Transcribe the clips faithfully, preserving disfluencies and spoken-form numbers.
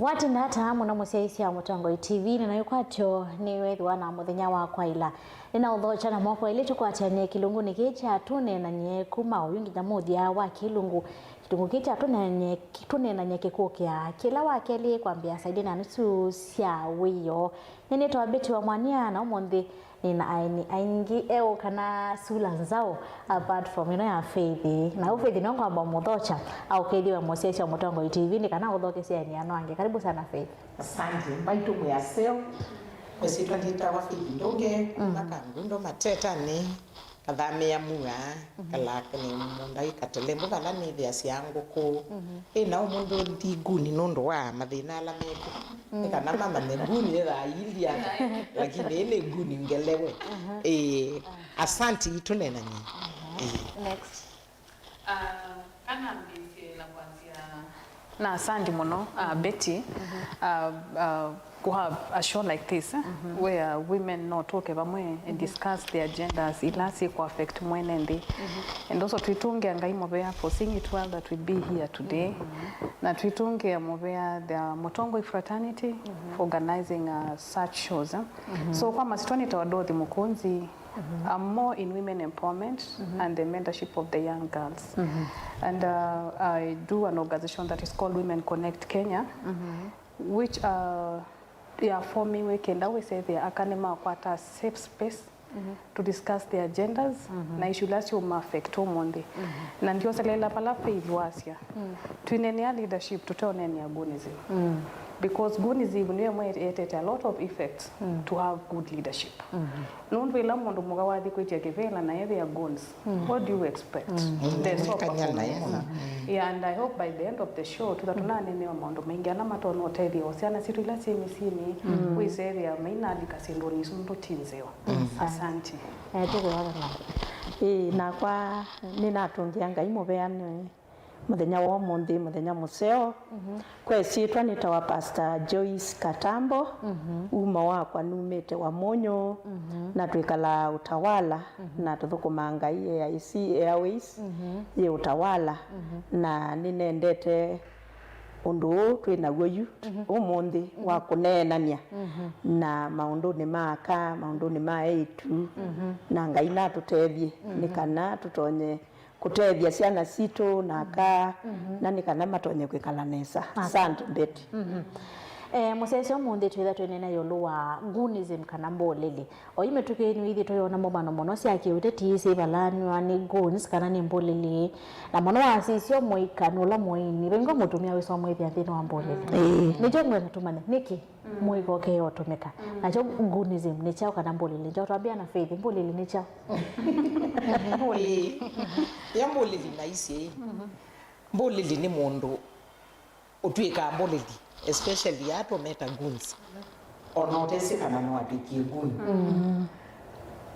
Watinda ata mũno mũsyaĩĩsya wa Mũtongoi T V, na nayo kwatyo nĩwethĩwa na mũthenya wa kwaĩla. Nĩnaũthokya na moko elĩ tũkwatĩanĩe kĩlungunĩ kĩĩ kya tũneenany'e kuma oyu nginya mũthya wa kĩlungu. Kĩlungu kĩĩ kya tũneenany'e, tũneenany'e kĩkũkĩa kĩla wa kelĩ kwambĩa saa ilĩ na nusu sya wĩoo. Nĩnĩtawa Betty wa Mwania, na ũmũnthĩ nĩ na aeni aingĩ eũ kana sula nzaũ apart from ĩno ya Faith. Na ũ Faith nĩwe ngwamba mũthokya aũkethĩwe mũsyaĩĩsya wa Mũtongoi T V nĩ kana ũthokesye aeni ano angĩ. Karibu sana Faith. Asante. Mbaitũ mwĩ aseo. Kwĩsĩtwa nĩtawa Faith Ndũnge, mm, kuma Kangundo Matetani. Kathamĩa mua, mhm, kalaka nĩ mũndai katelembo vala nĩthĩasya ngũkũ. Mhm. Ĩ na ũmũnthĩ nthi nguni nũndũ wa mathĩna ala meku. Mm. Nĩ kana mamanye nguni yĩthaa ilia, lakini ĩ nĩ nguni ngelewe. Mhm. Ĩĩ, asanti, tũneenany'e. Mhm. Ĩĩ. Next. Ah, kana mbĩsye na kwasya Na asanti mũno, uh, Betty, uh, uh, to have a show like this, eh, where women no tũke vamwe and discuss the agendas ila syĩkũ affect mwene nthĩ. And also twĩtũngĩa Ngai mũvea for seeing it well that we be here today. Na twĩtũngĩa mũvea the Mũtongoi fraternity for organizing, uh, such shows, eh. So kwa masitwa nĩtawa Dorothy Mũkũnzi, I'm more in women empowerment and the mentorship of the young girls. And, uh, I do an organization that is called Women Connect Kenya, which, uh, ya formiwe kenda wĩsethĩa aka nĩmakwata safe space to discuss their agendas na issue ila syũma affect ũmũnthĩ. Na ndioselela vala Faith wasya, twĩneenea leadership tũteũneenea goonism. Because goonism nĩyo ĩmwe ĩetete a lot of effects to have good leadership. Nũndũ ĩla mũndũ mũka wathi kwĩtya kĩvĩla na ethĩa goons, what do you expect? There's so powerful. Yeah, and I hope by the end of the show, twĩtha tũnaneenewa maũndũ maingĩ ala matonya ũtethya o syana sitũ ila syĩ mĩsyĩnĩ, wĩsethĩa mainalika syĩndũnĩ isu nũndũ ti nzeo. Asante. Eh, tũkũyona. Ĩĩ, nakwa nĩnatũngĩa Ngai mũvea nĩ mũthenya wa ũmũnthĩ, mũthenya mũseo. Kwa ĩsyĩtwa nĩtawa Pastor Joyce Katambo. Uma wakwa numĩte Wamunyu, na twĩkalaa Utawala, na tũthũkũmaa Ngai A I C Airways yĩ Utawala, na nĩnendete ũndũ ũũ twĩ naw'o yu ũmũnthĩ wa kũneenany'a na maũndũnĩ ma aka, maũndũnĩ ma eĩtu, na Ngai natũtethye nĩ kana tũtonye kũtethya syana sitũ na aka, na nĩ kana matonye kwĩkala nesa. Asante, Betty. Eh, mũsyaĩĩsya ũmũnthĩ twĩtha twĩneena ĩũlũ wa goonism kana mbũlĩli. Oyu mĩtũkĩ ĩno ithyĩ tũyona mbũmbano mũno sya kĩũteti syĩvalanw'a nĩ goons kana nĩ mbũlĩli. Na mũno wasisya mũika nĩ ũla mũini. Vengwa mũtumĩa wĩsomwĩthĩa nthĩnĩ wa mbũlĩli. Ĩĩ. Nĩkyo ngwenda tũmanye nĩkĩ mũika ũkea ũtũmĩka. Nakyo goonism nĩ kyaũ kana mbũlĩli nĩ kyaũ? Twambĩa na Faith, mbũlĩli nĩ kyaũ? Ĩĩ. Ya mbũlĩli naisye ĩ. Mbũlĩli nĩ mũndũ ũtw'ĩkaa mbũlĩli, especially aa tũmeta goons, ona ũtesĩ kana no atw'ĩkie goon.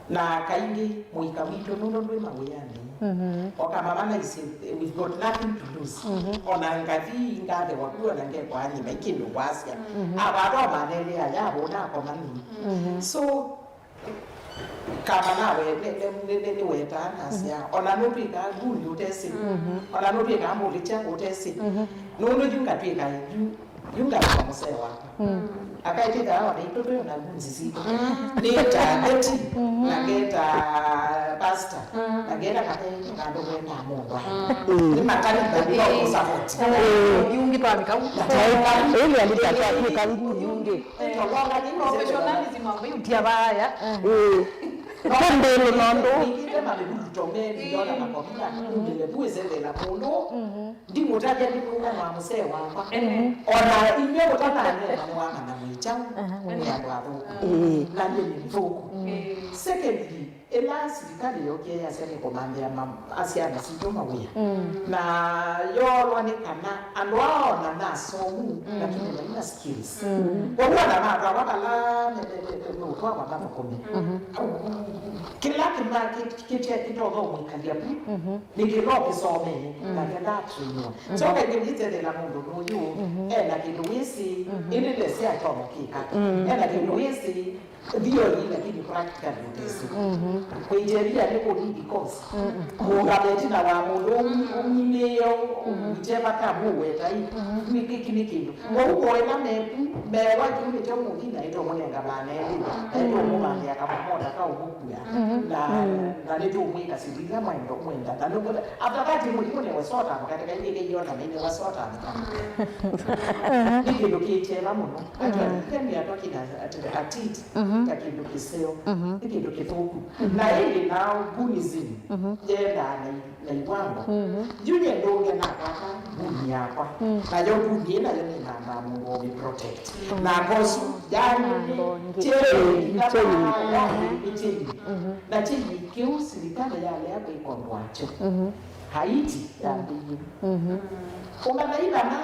Na kaingĩ mũika witũ nũndũ ndwĩ mawĩanĩ, oka mama naisye, "We've got nothing to lose." Ona ngathi ngathewa ku, ona ngekwa nyima ikĩndũ wasya. Avatwa manelea yavo nakomani. So, kama nawe, nĩ, nĩ, nĩ, nĩ, nĩwetaa nasya, ona nũtw'ĩkaa goon ũtesĩ. Ona nũtw'ĩkaa mbũlĩkya ũtesĩ. Nũndũ yu ngatw'ĩka, yu, yu ngatw'ĩka mũsee wakwa. Akaitĩka awa naitũ twĩ ona goons sitũ. Nĩta Betty, na ngeta Pastor, na ngeta kana nĩ vandũ kwenda mũndũ. Nĩ matani ngatw'ĩka kũsupport. Yu ngitwavika u. Ĩĩ, nĩ andũ tatwatw'ĩka goon yũngĩ. Professionalism ambayo utia vaya. Ĩĩ. Tũmbĩlĩ nondũ. Ningĩte mavĩvulu tomeni, ndona makomia, ndile bu ĩsethela mũndũ. Ndimũtavya ndimwĩka na mũsee wakwa. Ona inywe mũtananena nĩwamanya mwĩ kyaũ, mwĩ andũ athũku. Ĩĩ. Na niĩ nĩ mthũku. Secondly, ĩla silikalĩ yokie yasya nĩkũmanthĩa ma-, a syana sitũ mawĩa. Na yoolwa nĩ kana andũ aa ona nasomu, lakini maina skills. Kwoou ona matwawa vala me-, me-, me-, me-, meũtwawa mathũkũme. Au, Kĩla kĩma kĩtya kĩtonya ũmwĩkalya vu nĩ kĩla ũkĩsomee na kĩla atrainiwa. So kaingĩ nĩtethela mũndũ nũyũ ena kĩndũ wĩsĩ, ĩndĩ ndesĩ atonya kĩka. Ena kĩndũ wĩsĩ theory lakini practically ndesĩ. Kũitethia nĩ kũnini course. Mũũngame ĩtina wa mũndũ ũmumĩĩe ũiteva kamũweta ĩ, nĩ kĩndũ Kwoou koela meku mewa kĩu nĩkyo mũthi naĩtwe mũnenga maana elĩ, naĩtwe mũmandĩa kamamota kaũmũkua, na na nĩtũmwĩka silila mwendo mwenda na nũkũta after that mũthi mũnewe sota mkate kainĩ keiona mainewa sota mkate. Nĩ kĩndũ kĩkyeva mũno. Actually, then we are talking at, at it ta kĩndũ kĩseo, nĩ kĩndũ kĩthũku. Na ĩndĩ now Buddhism yendaa na na iwango. Yu nyie ndũnge nakwata mbuni yakwa. Nayo mbuni ĩ nayo nĩnambaa mũndũ ũmĩ protect. Na kosu yani nĩ kyeni, yani nĩ kyeni. Na kyeni kĩu silikalĩ yalea kwĩka ũndũ wakyo. Haiti yambĩie. Ũmanya ivana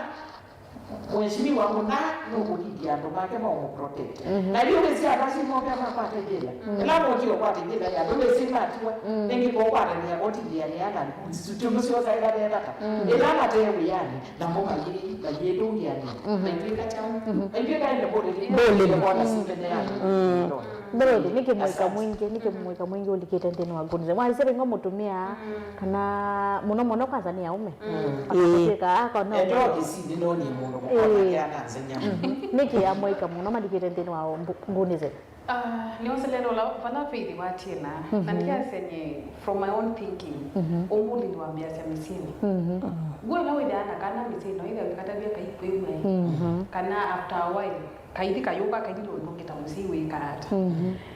Mheshimiwa mũna nũkũlithya andũ make maũmũprotect. Na yu wĩsĩ andũ asu moke makwate njĩla. Ĩla mokie ũkwate njĩla ya andũ wĩsĩ matiwa. Nĩngĩ kũkwatania kotithĩanĩa na institute syosaĩla ve vata. Ĩla mate wĩanĩ, namo mayĩndũngĩanĩa. Maitwĩka kyaũ? Maitwĩka ende mbũlĩlĩ. Mbũlĩlĩ. Kona simbene ya andũ. Brother, nĩkĩ mwĩka mwingĩ, nĩkĩ mwĩka mwingĩ ũlikĩte nthĩnĩ wa ngũnĩ? Mwaisye ving'o mũtumĩa, kana mũno mũno kwanza nĩ aũme. Akatwĩka akona. Endo kĩsindi nonie mũndũ mũkona kĩana nzenya. Nĩkĩ amwaika mũno malikĩte nthĩnĩ wa ngũnĩ? Ah, nĩoselele ũla vala Faith watie na na ndiasya nye from my own thinking. Ũmbũlĩli wambĩasya mĩsyĩnĩ. Ngwĩla wĩthĩaa na kana mĩsyĩnĩ no ĩthĩa ũikatavya kai kwĩw'a kana after a while kaithi kayũka kailile ũndũ ũngĩ ta mũsyai wĩkaa ata.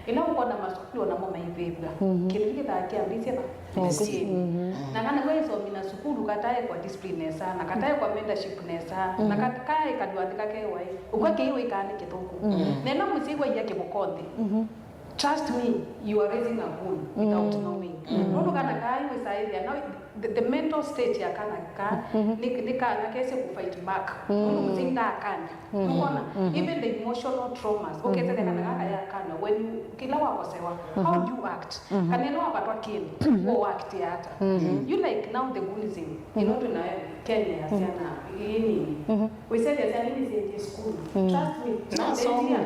Ĩla ũkwona masukulu onamo maivĩvw'a, kĩndũ kĩu kĩthaa kĩambĩĩsye va? Mĩsyĩnĩ. Na kana we ĩsomi na sukulu kataekwa discipline nesa, na kataekwa mentorship nesa, na ka- kaĩ kalwathi kakewa ĩ, ũkw'a kĩĩ wĩkaa nĩ kĩthũku. Na ĩla mũsyai waia kĩvoko nthĩ, trust me, you are raising a goon without knowing. Nũndũ kana kaĩ wĩsaĩthĩa na the, the mental state ya kana ka nĩ, nĩ kana kesye ku fight back. Nũndũ mũsyai ndaakany'a. Nũkwona? Even the emotional traumas. Ũkethethya kana kaka yakany'a when you, kĩla wakosewa, how do you act? Kana ĩla wapatwa kĩndũ, ũact ata? You like now the goonism. You know, twĩ na Kenya ya syana ii nini. Wĩsethya syana nini syendie sukulu. Trust me, nasoma.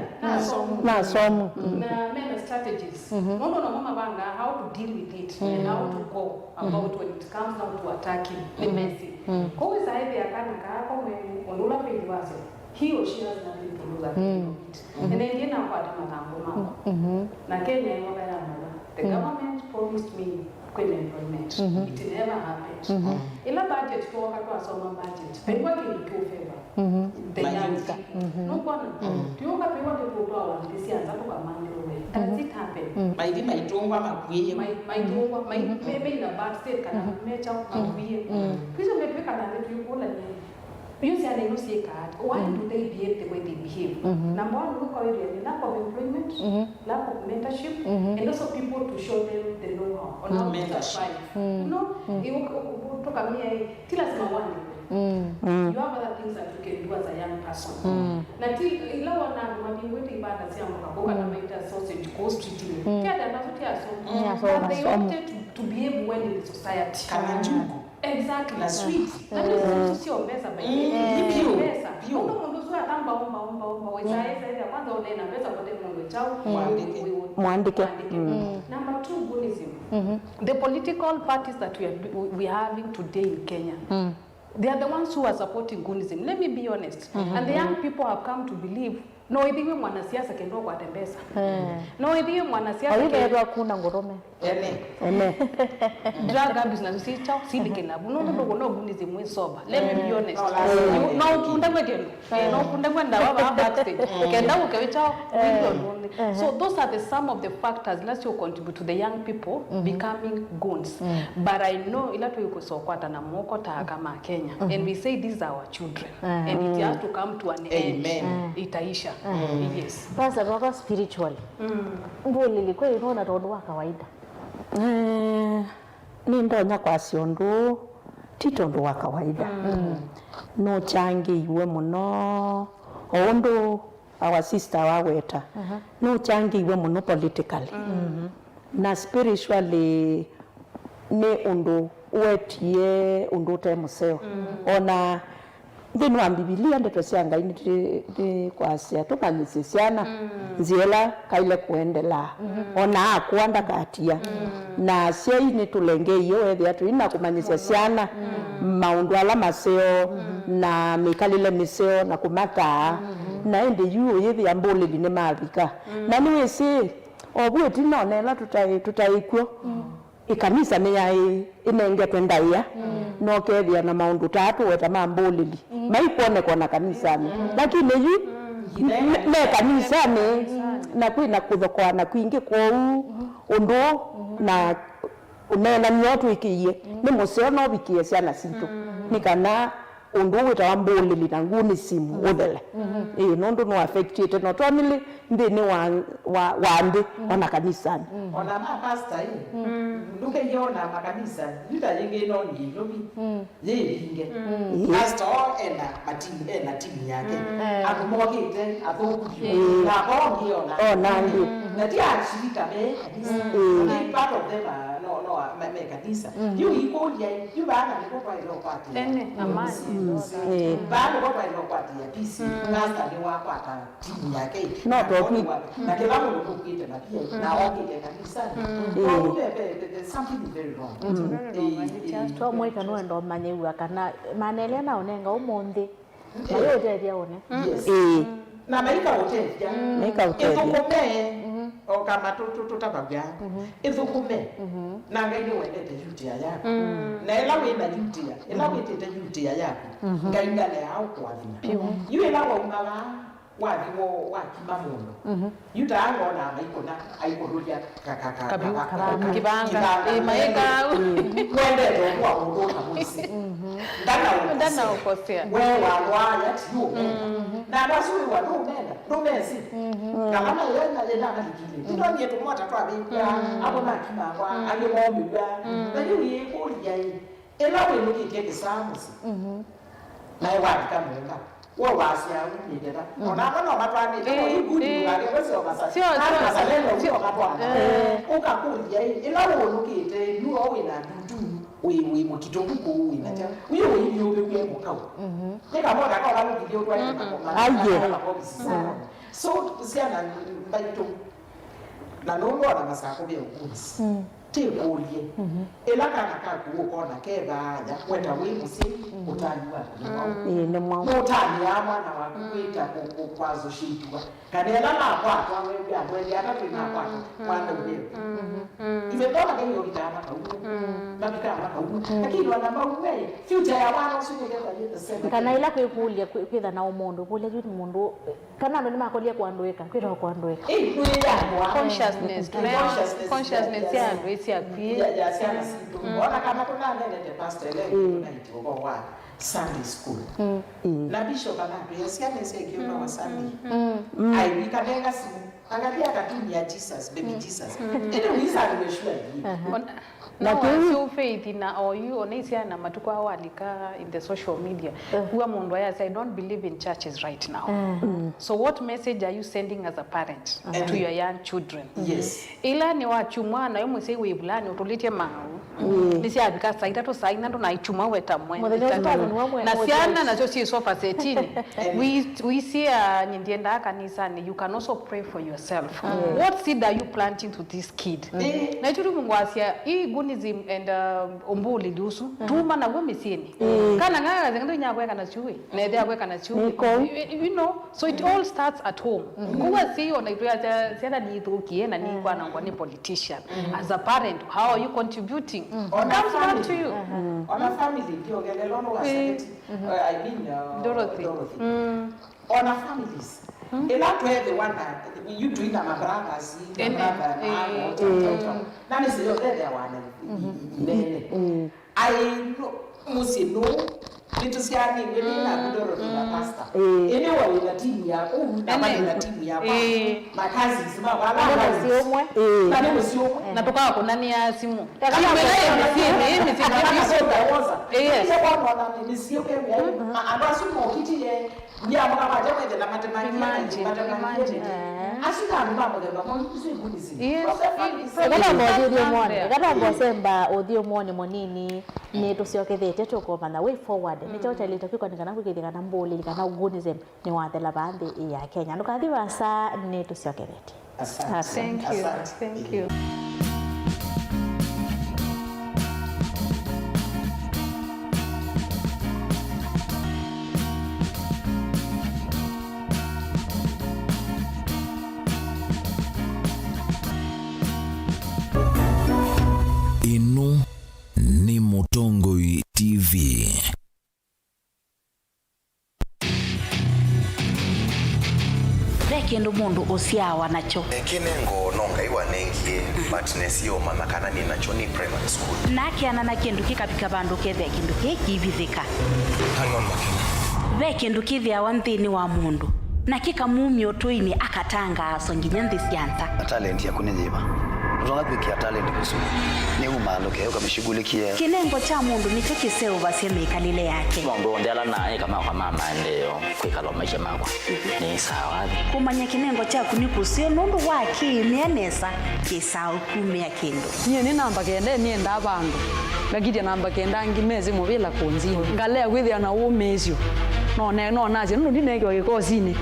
Nasoma. Na mena strategies. Nũndũ namo mavangaa how to deal with it and how to go about when it comes down to attacking the messy. Kwoou wĩsaĩthĩa kana kaa komwe ũndũ ũla Faith wasya, he or she has nothing to lose at the end of it. Na ĩndĩ nakwata mathangũ makwa. Na Kenya ĩnoka yamanya. The government promised me kwĩna employment. It never happened. Ĩla budget twooka twasoma budget, vaĩwa kĩndũ kĩũfavor the young people. Nũkwona? Twĩũka twĩwa nĩtũtwawa nthĩ sya nza tũkamanthe ũwe. Does it happen? Maithi maitũngwa makuĩe. Mai- maitũngwa mai- me- meina bad state kana mecha makuĩe. Twiso mbetwĩkala nthĩ twĩkũlany'a, yu syana ino syĩkaa ata? Why do they behave the way they behave? Number one, nũkwawĩthĩa nĩ lack of employment, lack of mentorship, and also people to show them the know-how on how to survive. You know, ĩ- ũ- ũ- ũ- tũkamĩa ĩ, ti lazima wandĩkwe. You have other things that you can do as a young person. Na ti ila wona andũ mavingũĩte ibanda sya mboka kũu kana maita sausage kũu streetini. Ti ati andũ asu ti asomu. But they wanted to, to behave well in society. Kana njugu. Exactly. Na sweet. Na ndio sisi sio mbesa by the way. Mbesa. Ndio mũndũ ũsu atamba omba, omba, omba, wesa esa esa kwanza ũneena mbesa kote mũndũ chao. Mwandĩke. Mwandĩke. Number two, goonism. The political parties that we are, we are having today in Kenya, they are the ones who are supporting goonism. Let me be honest. And the young people have come to believe, no ithiwe mwanasiasa kendo kwate mbesa. No ithiwe mwanasiasa. Oyu kendo vetwa kuna ngũrũme. Ene. Ene. Drug abuse nacio syĩ kyaũ? Syĩlikĩla vu. Nũndũ ndũkũna ũvunĩsye mwĩ sober. Let me be honest. No ũkundagwe kĩndũ. Eh, no ũkundagwe ndawa vaa backstage. Kenda ũke wĩ kyaũ? Wĩke ũndũ ũngĩ. So those are the some of the factors ila syũ contribute to the young people becoming goons. But I know ila twĩkũsokwatana moko ta aka ma Kenya. And we say these are our children. And it has to come to an end. Itaisha. Yes. Pastor, vava spiritual. Ngũlĩlĩ kwĩ ĩno na tondũ wa kawaida. Eh, nĩndonya kwasya ũndũ ũũ, ti tondũ wa kawaida. Nũkyangĩiwe mũno, o ũndũ our sister waweta, nũkyangĩiwe mũno politically. Na spiritually nĩ ũndũ ũetie ũndũ ũte mũseo. Ona nthĩnĩ wa Mbivilia, ndeto sya Ngai nĩ, nĩ kwasya tũmanyĩsye syana nzĩa ĩla kaĩle kũendelaa. Ona akũa ndakatia. Na asyai nĩtũlengeie wethĩa tũi na kũmanyĩsya syana maũndũ ala maseo na mĩkalĩle mĩseo na kũmataa. Na ĩndĩ yu ũyĩthĩa mbũlĩli nĩmavika. Na nĩwĩsĩ, ovu ĩtina ona ĩla tũtaĩ, tũtaĩ kw'o, ĩkanisa nĩyaĩ ĩnengetwe ndaĩa, na ũkethĩa na maũndũ taa tũweta ma mbũlĩli maikwonekwa na kanisanĩ. Lakini yu me, me kanisanĩ, na kwĩ na kũthokoana kwingĩ, kwoou ũndũ na ũneenany'o twĩkĩie nĩ mũseo na ũvikĩe syana sitũ, nĩ kana ũndũ wĩtawa mbũlĩli na ngunizimu ũthele. Ĩĩ, nũndũ nũ affectĩte not only nthĩnĩ wa, wa, wa nthĩ, ona kanisanĩ. Ona ma pastor ĩ, ndũkeiona makanisa, yu ta yĩngĩ no nĩ ĩlovi yĩvinge. Pastor o ena matimu, ena timu yake. Andũ mokĩte athũku vyũ. Na angĩ ona. Ona angĩ. Na ti ashirika me kanisa. Only part of them are, no, no, me, me kanisa. Yu ikũlya, yu vana nĩvo twaĩle ũkwatĩĩa. Tene, amani. Vana nĩvo twaĩle ũkwatĩĩa peace. Pastor nĩwakwata timu yake. No, na totwi- na kĩla mũndũ nũkwĩte na pia, na okĩte kanisani. Kwa hiyo, there, there, there, there's something very wrong. Very wrong, and it has to be addressed. Twamwĩka nũenda ũmanyĩw'a kana mana elĩa na ũnenga ũmũnthĩ. Mayĩũtethya ũne. Yes. Ĩĩ. Na maikaũtethya. Maikaũtethya. Ĩthũkũme. O kama tũ-, tũ-, tũtavaw'a. Ĩthũkũme. Na Ngai nĩwendete yutia yaku. Na ĩla wĩ na yutia, ĩla wĩtĩte yutia yaku, Ngai ndaleaa ũkũathima. Yu ĩla waumaga, wathi wo wakima mũndũ. Yu ta ngona maikũna, aikũlũlya ka, ka, ka, kavyũ, ka, ka, kavanga. Kivanga. Ĩ, maĩka au. Wendete ũkũa mũndũ ũtamwĩsĩ. Ndanaũkosea. Ndanaũkosea. We walwaa yati ũmena. Na andũ asu wĩwa ndũmena, ndũmesĩ. Kana mayena yena malikile. Ndinonie tũmota twavĩkwa, amwe makimangwa, angĩ momĩw'a. Na yu yĩkũlya ĩ, ĩla wĩnũkĩtye kĩsaa mũsyĩ, naĩ wavika nyũmba, we wasya umĩte va? Ona amwe no matwanĩte, ĩĩ, ĩĩ. Sio, sio, sio. Ũkakũlya ĩ, ĩla wũnũkĩte, yu o wĩna ndutu, wĩ, wĩ mũkitũku kũu, wĩna kya. Wĩ ũilyũvĩw'e mũkau. Nĩ kamwana koka mũkithĩ ũtwaĩte makoma. Aiye. Makobisi sana. So, syana mbaitũ. Na nũndũ ona masakũvya ũkũnzi. Tĩkũlye. Ĩla kana kaku ũkona ke vaaya, weta wĩ mũsyai, ũtanu waku nĩ mwaũ? Ĩĩ, nĩ mwaũ? Nũtanĩaa mwana waku kwĩta kũ-, kũ-, kwassociatiwa? Kana ĩla nakwatwa, wew'a, mwendĩ atatũ nakwatwa, mwana ũveo. Ithe ndona Ngai ũvikaa makaumwe. Mavikaa makaumwe. Lakini ona maumwe, future ya mwana ũsu nĩkethwa yĩ the same. Kana ĩla kwĩkũlya, kwĩ-, kwĩtha na ũmũndũ, kũlya yu mũndũ, kana andũ nĩmakolile kũandũĩka, kwĩtawa kũandũĩka. Ĩ, ndwĩyambwa. Consciousness, consciousness ya andũ ĩsĩ akw'ĩe. Ya, ya syana sitũ. Ona kana tũnanenete pastor ele tonight ũvoo wa Sunday school. Na bishop anatwĩa syana ĩsĩ ĩkĩũka wa Sunday. Ai, ikanenga simu. Angalia katuni ya Jesus, baby Jesus. Ĩndĩ wisa nĩweshua yie. Ona, no, so Faith na oyu, ona isyana matukũ aa walika in the social media. Huwa mũndũ ayasya, "I don't believe in churches right now." So what message are you sending as a parent to your young children? Yes. Ĩla nĩ wakyumwa nayo mũsyai wĩ vulani ũtũlĩtye maũ. Nĩsyavika saa itatũ, saa ina ndũnaikyumwa weta mwe. Mũthenya ũsu twathũniwa mwe. Na syana nasyo syĩ sofa setini. Wi-, wĩsĩa, "Nĩ ndiendaa kanisanĩ." You can also pray for yourself. What seed are you planting to this kid? Na ĩtu tu ngwasya, ĩ gunism and, uh, ũmbũlĩli ũsu, tuma naw'o mĩsyĩnĩ. Kana ng'aka kathengendo inya kweka na syuĩ, na ĩthe akweka na syuĩ. You, you know, so it all starts at home. Kwoou si ona itwĩasya syana nithũkie na nikwanangwa nĩ politician. As a parent, how are you contributing? It comes back to you. Ona family, ndiongelelo no wasaketi. Uh, I mean, uh, Dorothy. Dorothy. Ona families. Ĩla twethĩwa na, yu twĩ na ma brothers, ma brother, na na nĩsĩ yo thethĩawa na inene. Ai, no, mũsyĩ nũũ Nĩtũsyaanĩw'e nĩ na Dorothy na Pastor. Ĩĩ. Ĩndĩ wa wĩ na timu yaku, na mali na timu yakwa. Ĩĩ. Na cousins makwa, ala nĩ mũsyĩ ũmwe. Ĩĩ. Na nĩ mũsyĩ ũmwe. Na tũkakũnanĩa simũ. Ĩĩ. Andũ asu mokĩtie, imagine. Asu nĩ andũ ma mũthemba mwaũ, isu ikundi sini. Yes. Eka twambe ũthi ũthyũmũonĩ, eka twambe ũsemba ũthyũmũonĩ mũnini, nĩ tũsyokethetye tũkũmanya way forward. Nĩ kyaũ kyaĩlĩte kwĩkwa nĩ kana kwĩkĩthya kana mbũlĩli kana ugunism nĩ wathela vaa nthĩ ya Kenya. Ndũkathi vaasa, nĩ tũsyokethetye. Asante. Thank you. Asante. Thank you. Ĩno nĩ Mũtongoi T V. Ve kĩndũ mũndũ ũsyaawa nakyo. Kĩnengo no Ngai wanengie, but nesie ũmanya kana nĩ nakyo nĩ primary school. Na akĩana na kĩndũ kĩkavika vandũ kethĩa kĩndũ kĩĩ kĩivithĩka. Hang on, Makena. Ve kĩndũ kĩthĩawa nthĩnĩ wa mũndũ, na kĩkamumya ũtũinĩ akatangaaswa nginya nthĩ sya nza. Na talent yaku nĩ yĩva? Ndũtonya kwĩkĩa talent kũsu. Nĩ umaandũke, ũkamĩshughulikie. Kĩnengo kya mũndũ nĩkyo kĩseũvasya mĩkalĩle yake. Maũndũ onthe ala naĩ kamakwa ma maendeeo kwĩkala o maisha makwa, nĩ sawa. Kũmanya kĩnengo kyaku nĩ kũseo nũndũ wa kĩĩmĩa nesa kĩsaa ũkumĩa kĩndũ. Nyie nĩ namba kenda, nĩendaa vandũ. Ngakitya namba kenda angĩ mesĩ mũvĩla kũnzinĩ. Ngalea kwĩthĩa na ũmĩĩsyo. No ne-, no nasye, nũndũ ndineekiwa kĩkosinĩ.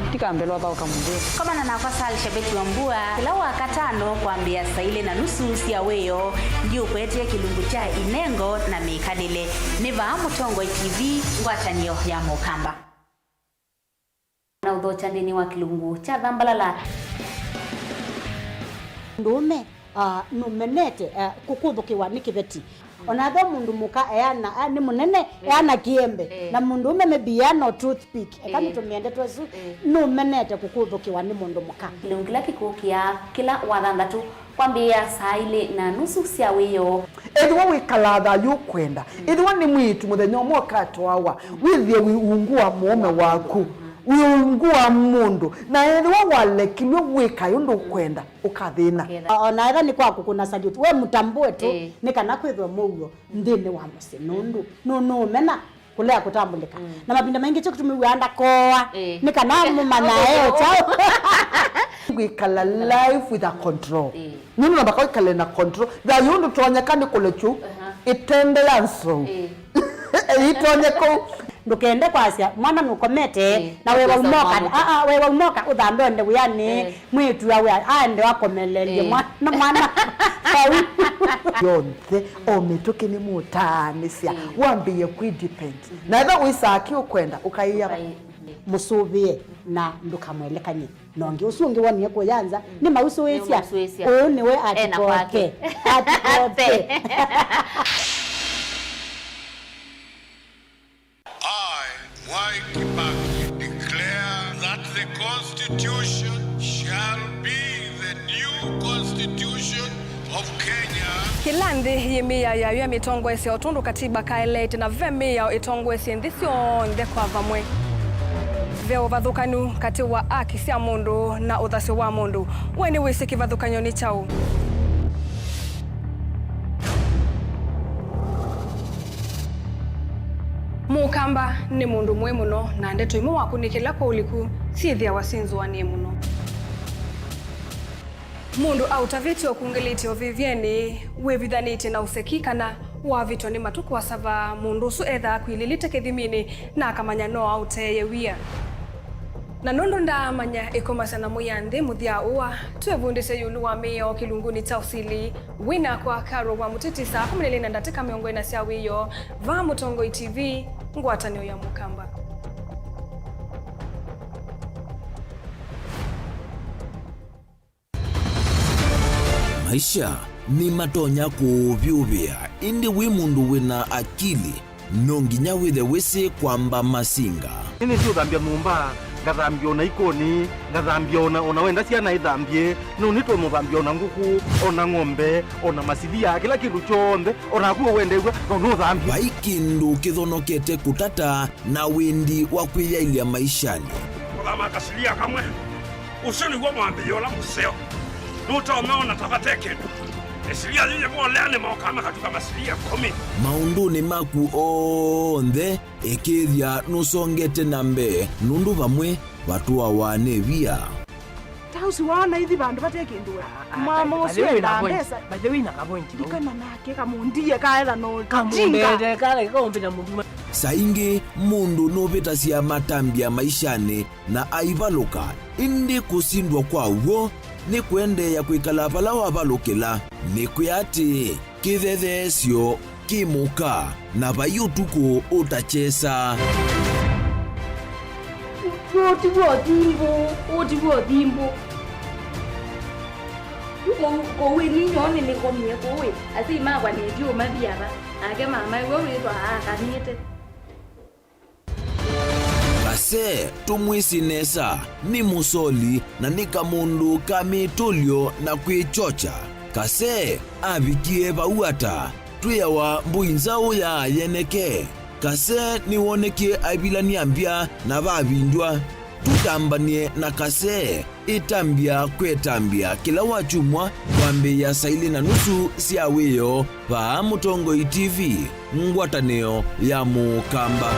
Ndikambĩlwa thaũka mũvĩla. Komana nakwa Sal Shabeti wa Mbua, kĩla Wakatano kwambĩĩa saa ilĩ na nusu sya wĩoo, ndiũkwetee kĩlungu kya inengo na mĩkalĩle. Nĩ vaa Mũtongoi T V, ngwatanĩo ya Mũkamba. Na ũthokya nthĩnĩ wa kĩlungu kya Thambalala. Mũndũũme, ah, nũmenete, ah, kũkũthũkĩwa nĩ kĩveti. Ona ethĩwa mũndũ mũka eana, ah, nĩ mũnene, eana kĩembe. Ĩĩ. Na mũndũũme maybe eana o toothpick. Eka nĩtũmĩende twesu, nũmenete kũkũthũkĩwa nĩ mũndũ mũka. Kĩlungu kĩla kĩkũkĩa kĩla Wathanthatũ. Kwambĩĩa saa ilĩ na nusu sya wĩoo. Ethĩwa wĩkalaa thayũ ũkwenda, ethĩwa nĩ mwĩĩtu mũthenya ũmwe ũkatwawa, wĩthĩe wĩ ungu wa mũũme waku, wĩ ungu wa mũndũ, na ethĩwa walekilw'e wĩkae ũndũ ũkwenda, ũkathĩna. O-, ona ethĩwa nĩ kwa kũkũna salute, we mũtambũe tu, nĩ kana kwĩthwe mũuo nthĩnĩ wa mũsyĩ, nũndũ nũ-, nũũmena kũlea kũtambũlĩka. Na mavinda maingĩ kyo kĩtumi wĩa ndakoa, nĩ kana mũmanyae o kyaũ. Kwĩkala life with a control. Nũndũ namba kwa ĩkale na control. Thayũ ndũtonyeka nĩ kũlekyu ĩtende ya nsou. Ĩtonye kũu. Ndũkende kwasya mwana nũkomete na wewa umoka. Aa, wewa umoka ũthandonde wĩanĩ. Mwĩĩtu awe aende akomelelye mwana, mwana vau. Yonthe, o mĩtũkĩ nĩmũtaanĩsya, wambĩĩe kwĩ depend. Na ethĩwa wĩsaa kĩ ũkwenda, ũkaĩa mũsũvĩe na ndũkamwelekany'e na ũngĩ. Ũsu ũngĩ wonie kũya nza, nĩ mausũĩsya. Ũũ nĩwe atikote. Atikote. I, Mwai Kibaki, declare that the Constitution shall be the new Constitution of Kenya. Kĩla nthĩ yĩ mĩao yayo ya mĩtongoesya o tondũ katiba kaeleete, na ve mĩao ĩtongoesye nthĩ syonthe kwa vamwe. Ve ũvathũkanu katĩ wa aki sya mũndũ na ũthasyo wa mũndũ. We nĩwĩsĩ kĩvathũkany'o nĩ kyaũ? Mũkamba nĩ mũndũ mũĩ mũno, na ndeto imwe wakũnĩkĩla kwa ũliku syĩthĩawa syĩ nzũanĩe mũno. Mũndũ aũtavĩtye ũkungĩlĩtye ũvĩvyenĩ wĩvithanĩtye na ũseki kana wavĩtwa nĩ matũ kũasava, mũndũ ũsu ethaa akwilĩlĩte kĩthiminĩ na akamanya no aũteeye wia. Na nũndũ ndaamanya ĩkomasya na mũya nthĩ mũthya ũa, twĩvundĩsye ĩũlũ wa mĩao kĩlungunĩ kya ũsili. Wĩ nakwa Carol wa Mũtiti saa kũmi na ilĩ na ndatĩka mĩongo ĩna sya wĩoo, vaa Mũtongoi T V, ngwatanĩo ya Mũkamba. Maisha nĩmatonya kũũvyũvĩa, ĩndĩ wĩ mũndũ wĩ na akili, no nginya wĩthe wĩsĩ kwamba masinga. Nĩnĩsĩ ũthambya nyũmba, Ngathambia ona ikoni, ngathambia ona, ona wenda syana ithambie, nũnĩ tũmũthambia ona ngũkũ, ona ng'ombe, ona masilia, kĩla kĩndũ kyonthe, ona naku wendew'a, no nũthambie. Vai kĩndũ kĩthonokete kũtata na wĩndi wa kwĩyaĩlya maishanĩ. Kũthama kasilia kamwe, ũsu nĩw'o mwambĩĩo ũla mũseo. Nũtonya ona ta vate kĩndũ. Ĩsilia yĩyĩvolea nĩmokaa makatuka masilia ĩkũmi. Maũndũnĩ maku onthe, ĩkĩĩthya nũsongete na mbee, nũndũ vamwe vatũawa nĩ via. Ta ũsu waona ithi vandũ vate kĩndũ we. Mama ũsu enda mbesa. By the way, na kavointi. Ndikana nake kamũndie kaetha no tinga. Kale kaombĩta mũndũ. Saa ingĩ mũndũ nũvĩtasya matambya maishanĩ na aivalũka, ĩndĩ kũsindwa kwa w'o nĩ kũendeea kwĩkala vala wavalũkĩla. Nĩkwĩa atĩĩ, kĩthetheesyo kĩ mũka, na vai ũtukũ ũtakyesa. Ũũ ti w'o thimbũ, ũũ ti w'o thimbũ. Yu kũu, kũu ĩ ninyoo nĩnĩkomie kũu ĩ, asyai makwa nĩtyo mathi ava, nake mama ĩwe wĩthwa aakanĩte. Kase, tũmwĩsĩ nesa, nĩ mũsoli na nĩ kamũndũ ka mĩtũlyo na kwĩkyokya. Kase avikie vau ata? Twĩawa mbũi nzaũ ya yeneke. Kase nĩwonekie aivilany'a mbya na vavindw'a. Tũtambany'e na Kase. Ĩtambya kwetambya kĩla wakyumwa kwambĩĩa saa ilĩ na nusu sya wĩoo vaa Mũtongoi T V, ngwatanĩo ya Mũkamba.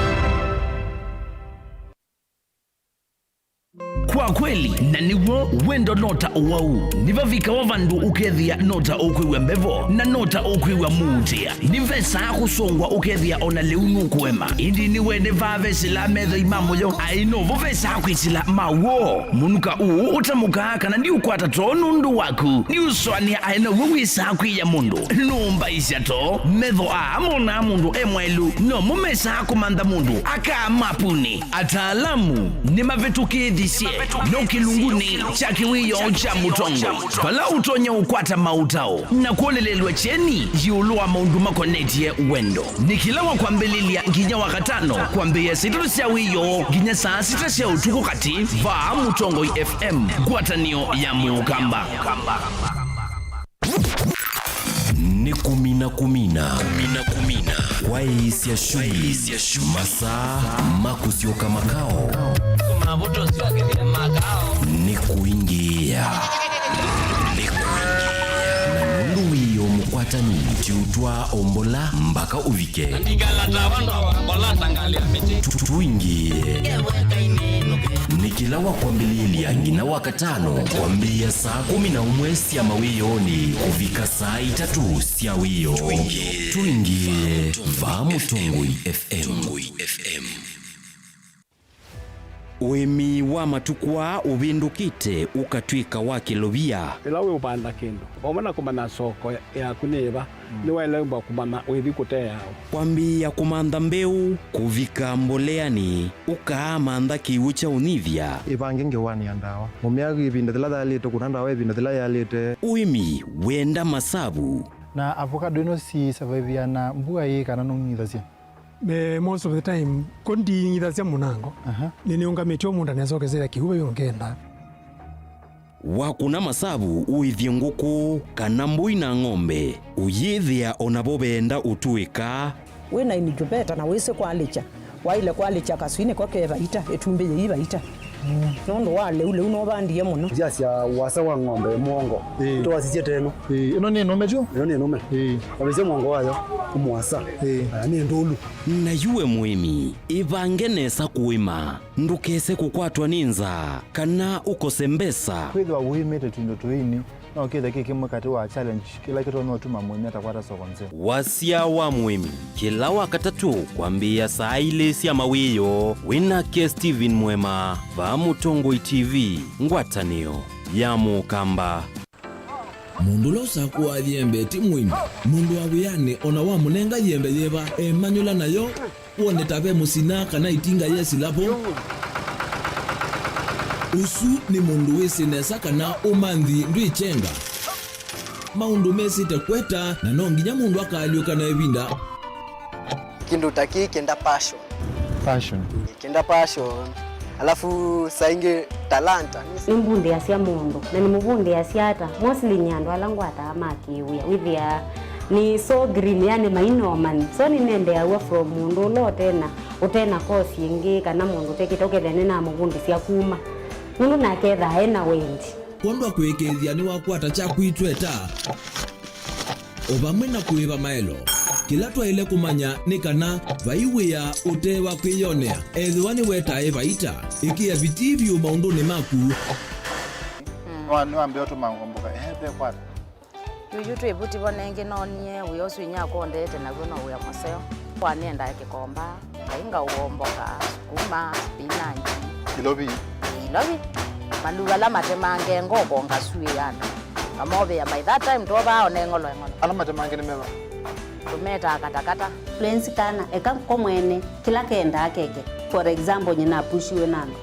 Kwa kweli, na nĩw'o, wendo no ta ũwau. Nĩvavikawa vandũ ũkethĩa no ta ũkwĩw'a mbevo, na no ta ũkwĩw'a mũutĩa. Nĩvesaa kũsũngwa ũkethĩa o na lĩu nũkũema. Ĩndĩ nĩwene vaa vesĩlaa methoi ma mũyo, aĩ novo vesaa kwĩsĩla ma w'o. Mũnuka ũũ ũtamũkaa kana ndiũkwata too nũndũ waku. Nĩũsũanĩa aĩ naw'o wĩsaa kwĩya mũndũ. Nũmbaisya too, metho aa monaa mũndũ e mwaĩlu, nomo mesaa kũmantha mũndũ akaa mapuni. Ataalamu nĩmavĩtũkĩthisye no kĩlungunĩ kya kĩwĩoo kya Mũtongoi, vala ũtonya ũkwata maũtao na kwonelelw'a kyeni ĩũlũ wa maũndũ makonetye wendo. Nĩ kĩla wa kwambĩlĩlya nginya wa katano, kwambĩĩa saa itatũ sya wĩoo nginya saa sita sya ũtukũ katĩ, vaa Mũtongoi F M, ngwatanĩo ya Mũkamba. Nĩ kũmina kũmina. Kũmina kũmina. Kwaĩĩsya shughuli. Masaa ma kũsyoka makao. Nĩ kũingĩĩa. Nĩ kũingĩĩa. Na nũndũ wĩoo mũkwatani, tiũtwaa ombola mpaka ũvike. Tu-, tũingĩĩe. Nĩ kĩla wa kwambĩlĩlya nginya wa katano, kwambĩĩa saa kũmi na ũmwe sya mawĩoonĩ kũvika saa itatũ sya wĩoo. Tũingĩĩe vaa Mũtongoi F M. Ũĩmi wa matukũ aa ũvĩndũkĩte ũkatw'ĩka wa kĩlovia. Ĩla wĩũvanda kĩndũ, vamwe na kũmanya soko yaku nĩ yĩva, mm, nĩwaĩle kũmanya ũithi kũteea. Kwambĩĩa kũmantha mbeũ, kũvika mboleanĩ, ũkaamantha kĩw'ũ kya ũnyivya. Ĩvange ngewanĩa ndawa. Mũmea ĩvinda yĩla yaĩlĩte, kũna ndawa ĩvinda yĩla yaĩlĩte. Ũĩmi wenda masavu. Na avocado ĩno si survive na mbua ĩĩ kana nũng'ithasya? Eh, most of the time, ko nding'ithasya mũnango. Aha. Nĩnĩũngamĩtye o mũndũ anesokesera kĩw'ũ vau ngenda. Wakũna masavu ũĩthye ngũkũ kana mbũi na ng'ombe, ũyĩthĩa o navo veenda ũtũĩka. Wĩ na incubator na wĩsĩ kwalĩkya, waĩle kwalĩkya kaswinĩ ko ke vaita, ĩtumbĩ yĩi vaita. Mm. Nũndũ wa lĩu, lĩu nũvandie mũno. Yasya wasa wa ng'ombe mwongo. Ĩĩ. Twasisye teno. Ĩĩ, ĩno nĩ nũme tu? Ĩno nĩ nũme. Ĩĩ. Wavĩsya mwongo wayo, mũasa. Ĩĩ. Na nĩ ndũlu. Na yu we mũĩmi, ĩvange nesa kũĩma. Ndũkese kũkwatwa nĩ nzaa, kana ũkose mbesa. Kwĩthĩwa ũĩmĩte tũindo tũini, no kĩthe kĩ kĩmwe katĩ wa challenge kĩla kĩtonya ũtuma mũĩmi atakwata soko nzeo. Wasya wa mũĩmi, kĩla wa katatũ kwambĩĩa saa ilĩ sya mawĩoo, wĩ nake Stephen Mwema, vaa Mũtongoi T V, ngwatanĩo ya Mũkamba. Mũndũ ũla ũsakũaa yembe ti mũĩmi. Mũndũ wa wĩanĩ o na wamũnenga yembe yĩva, emanyũla nayo, wone ta ve mũsina kana ĩtinga yesĩla vo. Ũsu nĩ mũndũ wĩsĩ nesa kana ũmanthi ndwĩ kyenga. Maũndũ mesĩte kweta, na no nginya mũndũ akaalyũka na ĩvinda. Kĩndũ ta kĩĩ kĩenda passion. Passion. Kĩenda passion. Alafu saa ingĩ talanta. Nĩmbundĩasya mũndũ, na nĩmũvundĩasya ata? Mostly nĩ andũ ala ngwataa ma kĩwĩa. Wĩthĩaa nĩ so green, yani mainomani. So nĩnendeaw'a from mũndũ ũla ũtena, ũtena course ĩngĩ, kana mũndũ ũtekĩte, ũkethĩa nĩnamũvundĩsya kuma. Nũndũ nake ethaa ena wendi. Kwondũ wa kũĩkĩĩthya nĩwakwata kyaku itweta, o vamwe na kũĩva maelo. Kĩla twaĩle kũmanya nĩ kana vai wĩa ũte wa kwĩyonea, ethĩwa nĩwetae vaita, ĩkĩa vitii vyũ maũndũnĩ maku. Nĩwa-, nĩwambĩĩa ũtũma ngomboka, ehe, ve kwata. Yuyu twĩ vuti vo nengĩ noonie wĩa ũsu inyia akondete naw'o no wĩa mũseo. Kwa nĩendaa kĩkomba. Ngai ngaũomboka, sukuma, spinach. Ilovi. Ĩĩ, ilovi. Maluva ala matemange ngoko ngasuĩĩa andũ. Ngamovea by that time twovaa one ng'olo eng'olo. Ala matemange nĩ meva? Tũmetaa katakata. Fluency kana, eka ko mwene, kĩla kendaa keke. For example, nyie napushiwe na andũ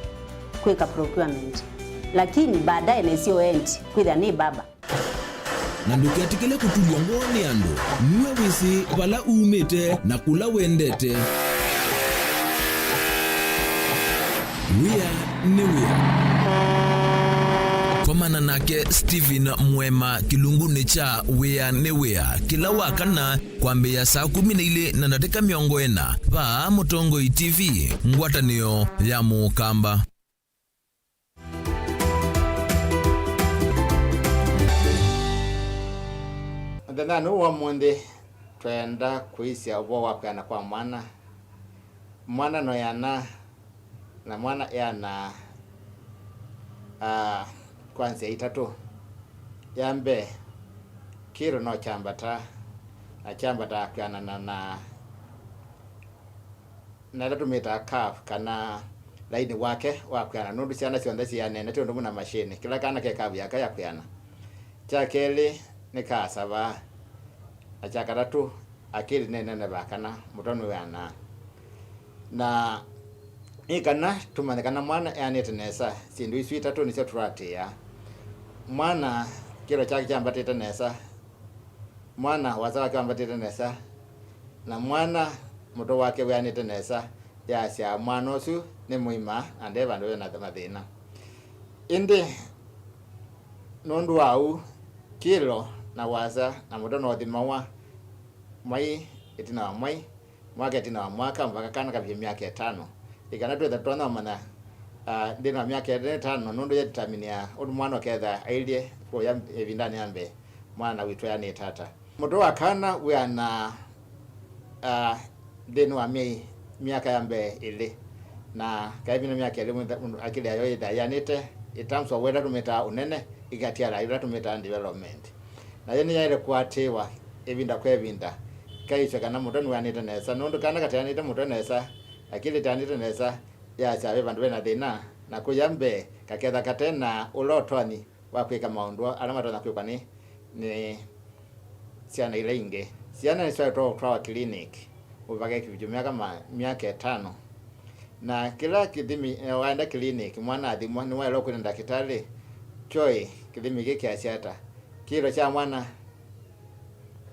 kwĩka procurement. Lakini baadaye nesio endi, kwĩthĩa nĩ baba. Na ndũketĩkĩle kũtulw'a ngoo nĩ andũ. Nue wĩsĩ vala umĩte na kũla wendete. Wĩa nĩ wĩa. Komana nake Stephen Mwema kĩlungunĩ kya Wĩa nĩ Wĩa kĩla wa kana kwambĩĩa saa kũmi na ilĩ na ndatĩka mĩongo ĩna vaa Mũtongoi T V, ngwatanĩo ya Mũkamba. Mũthenyanĩ ũũ wa ũmũnthĩ, twenda kũisya ũvoo wa kwĩana kwa mwana. Mwana no eana, na mwana eanaa, ah, kwa nzĩa itatũ. Ya mbee, kĩlo no kyambata, na kyambataa kwĩanana na na ĩla tũmĩtaa curve, kana laini wake wa kwĩana, nũndũ syana syonthe syĩanene ti ũndũ ũmwe na mashĩnĩ, kĩla kana ke curve yaka ya kwĩana. Kya kelĩ nĩ kaasavaa, na kya katatũ, akili nĩnenevaa kana mũtwe nĩwĩanaa. Na nĩ kana tũmanye kana mwana eanĩte nesa, syĩndũ isu itatũ nĩsyo tũatĩĩaa. Mwana kĩlo kyake kyambatĩte nesa, mwana wasa wake wambatĩte nesa, na mwana mũtwe wake wĩanĩte nesa, yasya mwana ũsu nĩ mũima na nde vandũ ve na mathĩna. Ĩndĩ nũndũ wa ũu, kĩlo na wasa na mũtwe no ũthimawa mwai ĩtina wa mwai, mwaka ĩtina wa mwaka, mpaka kana kavikĩe myaka ĩtano. Ĩ kana twĩtha tũtonya ũmanya, ah, nthĩnĩ wa myaka ĩtano, nũndũ yĩdeterminĩaa ũndũ mwana ũketha ailyĩ kũya ĩvindanĩ ya mbee, mwana witũ eanĩte ata. Mũtwe wa kana wĩanaa, ah, nthĩnĩ wa myei, myaka ya mbee ĩlĩ, na kaivinda myaka ĩlĩ mũthe-, akili yayo yĩthaa yĩanĩte, in terms of ĩla tũmĩtaa ũnene, ĩkatiala ĩla tũmĩtaa development. Nayo nĩyaĩle kũatĩĩwa ĩvinda kwa ĩvinda, ĩkaĩsw'a kana mũtwe nĩwĩanĩte nesa, nũndũ kana kateanĩte mũtwe nesa, akili ĩteanĩte nesa, yasya ve vandũ ve na thĩna, na kũya mbee kaketha kate na ũla ũtonyi wa kwĩka maũndũ ala matonya kwĩkwa nĩ, nĩ syana ila ingĩ. Syana nĩsyaĩtwe ũtwawa clinic, ũvake kĩvĩtyo myaka ma, myaka ĩtano. Na kĩla kĩthimi, eh, waenda clinic, mwana athimwa, nĩwaĩlwe kwĩta ndakĩtalĩ, "Kyoi, kĩthimi kĩĩ kĩasya ata? Kĩlo kya mwana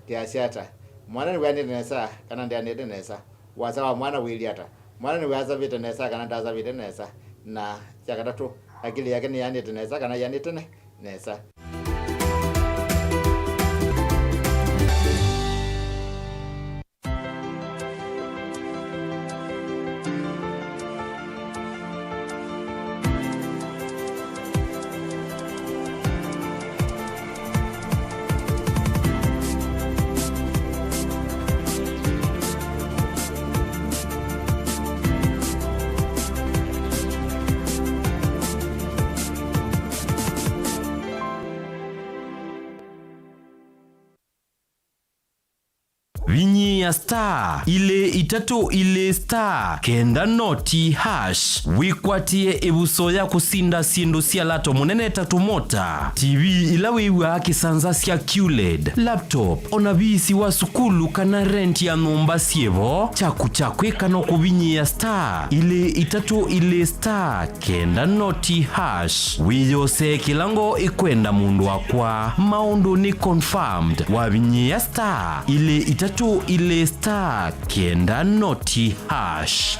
kĩasya ata? Mwana nĩwĩanĩte nesa kana ndĩanĩte nesa? Wasa wa mwana wĩilyĩ ata? Mwana nĩwĩasavĩte nesa kana ndasavĩte nesa?" Na kya katatũ, akili yake nĩyanĩte nesa kana yanĩte ne-, nesa? Vinyĩĩa star ilĩ itatũ ilĩ star kenda noti hash wĩkwatĩe ĩvuso ya kũsinda syĩndũ sya lato mũnene ta tũmota, T V ila wĩw'aa kĩsanza sya Q led, laptop, o na viisi wa sukulu kana rent ya nyũmba syĩ vo. Kyaku kya kwĩka no kũvinyĩĩa star ilĩ itatũ ilĩ star kenda noti hash. Wĩyosee kĩla ngoo ĩkwenda mũndũ wakwa. Maũndũ nĩ confirmed. Wavinyĩĩa star ilĩ itatũ ilĩ star kenda noti hash.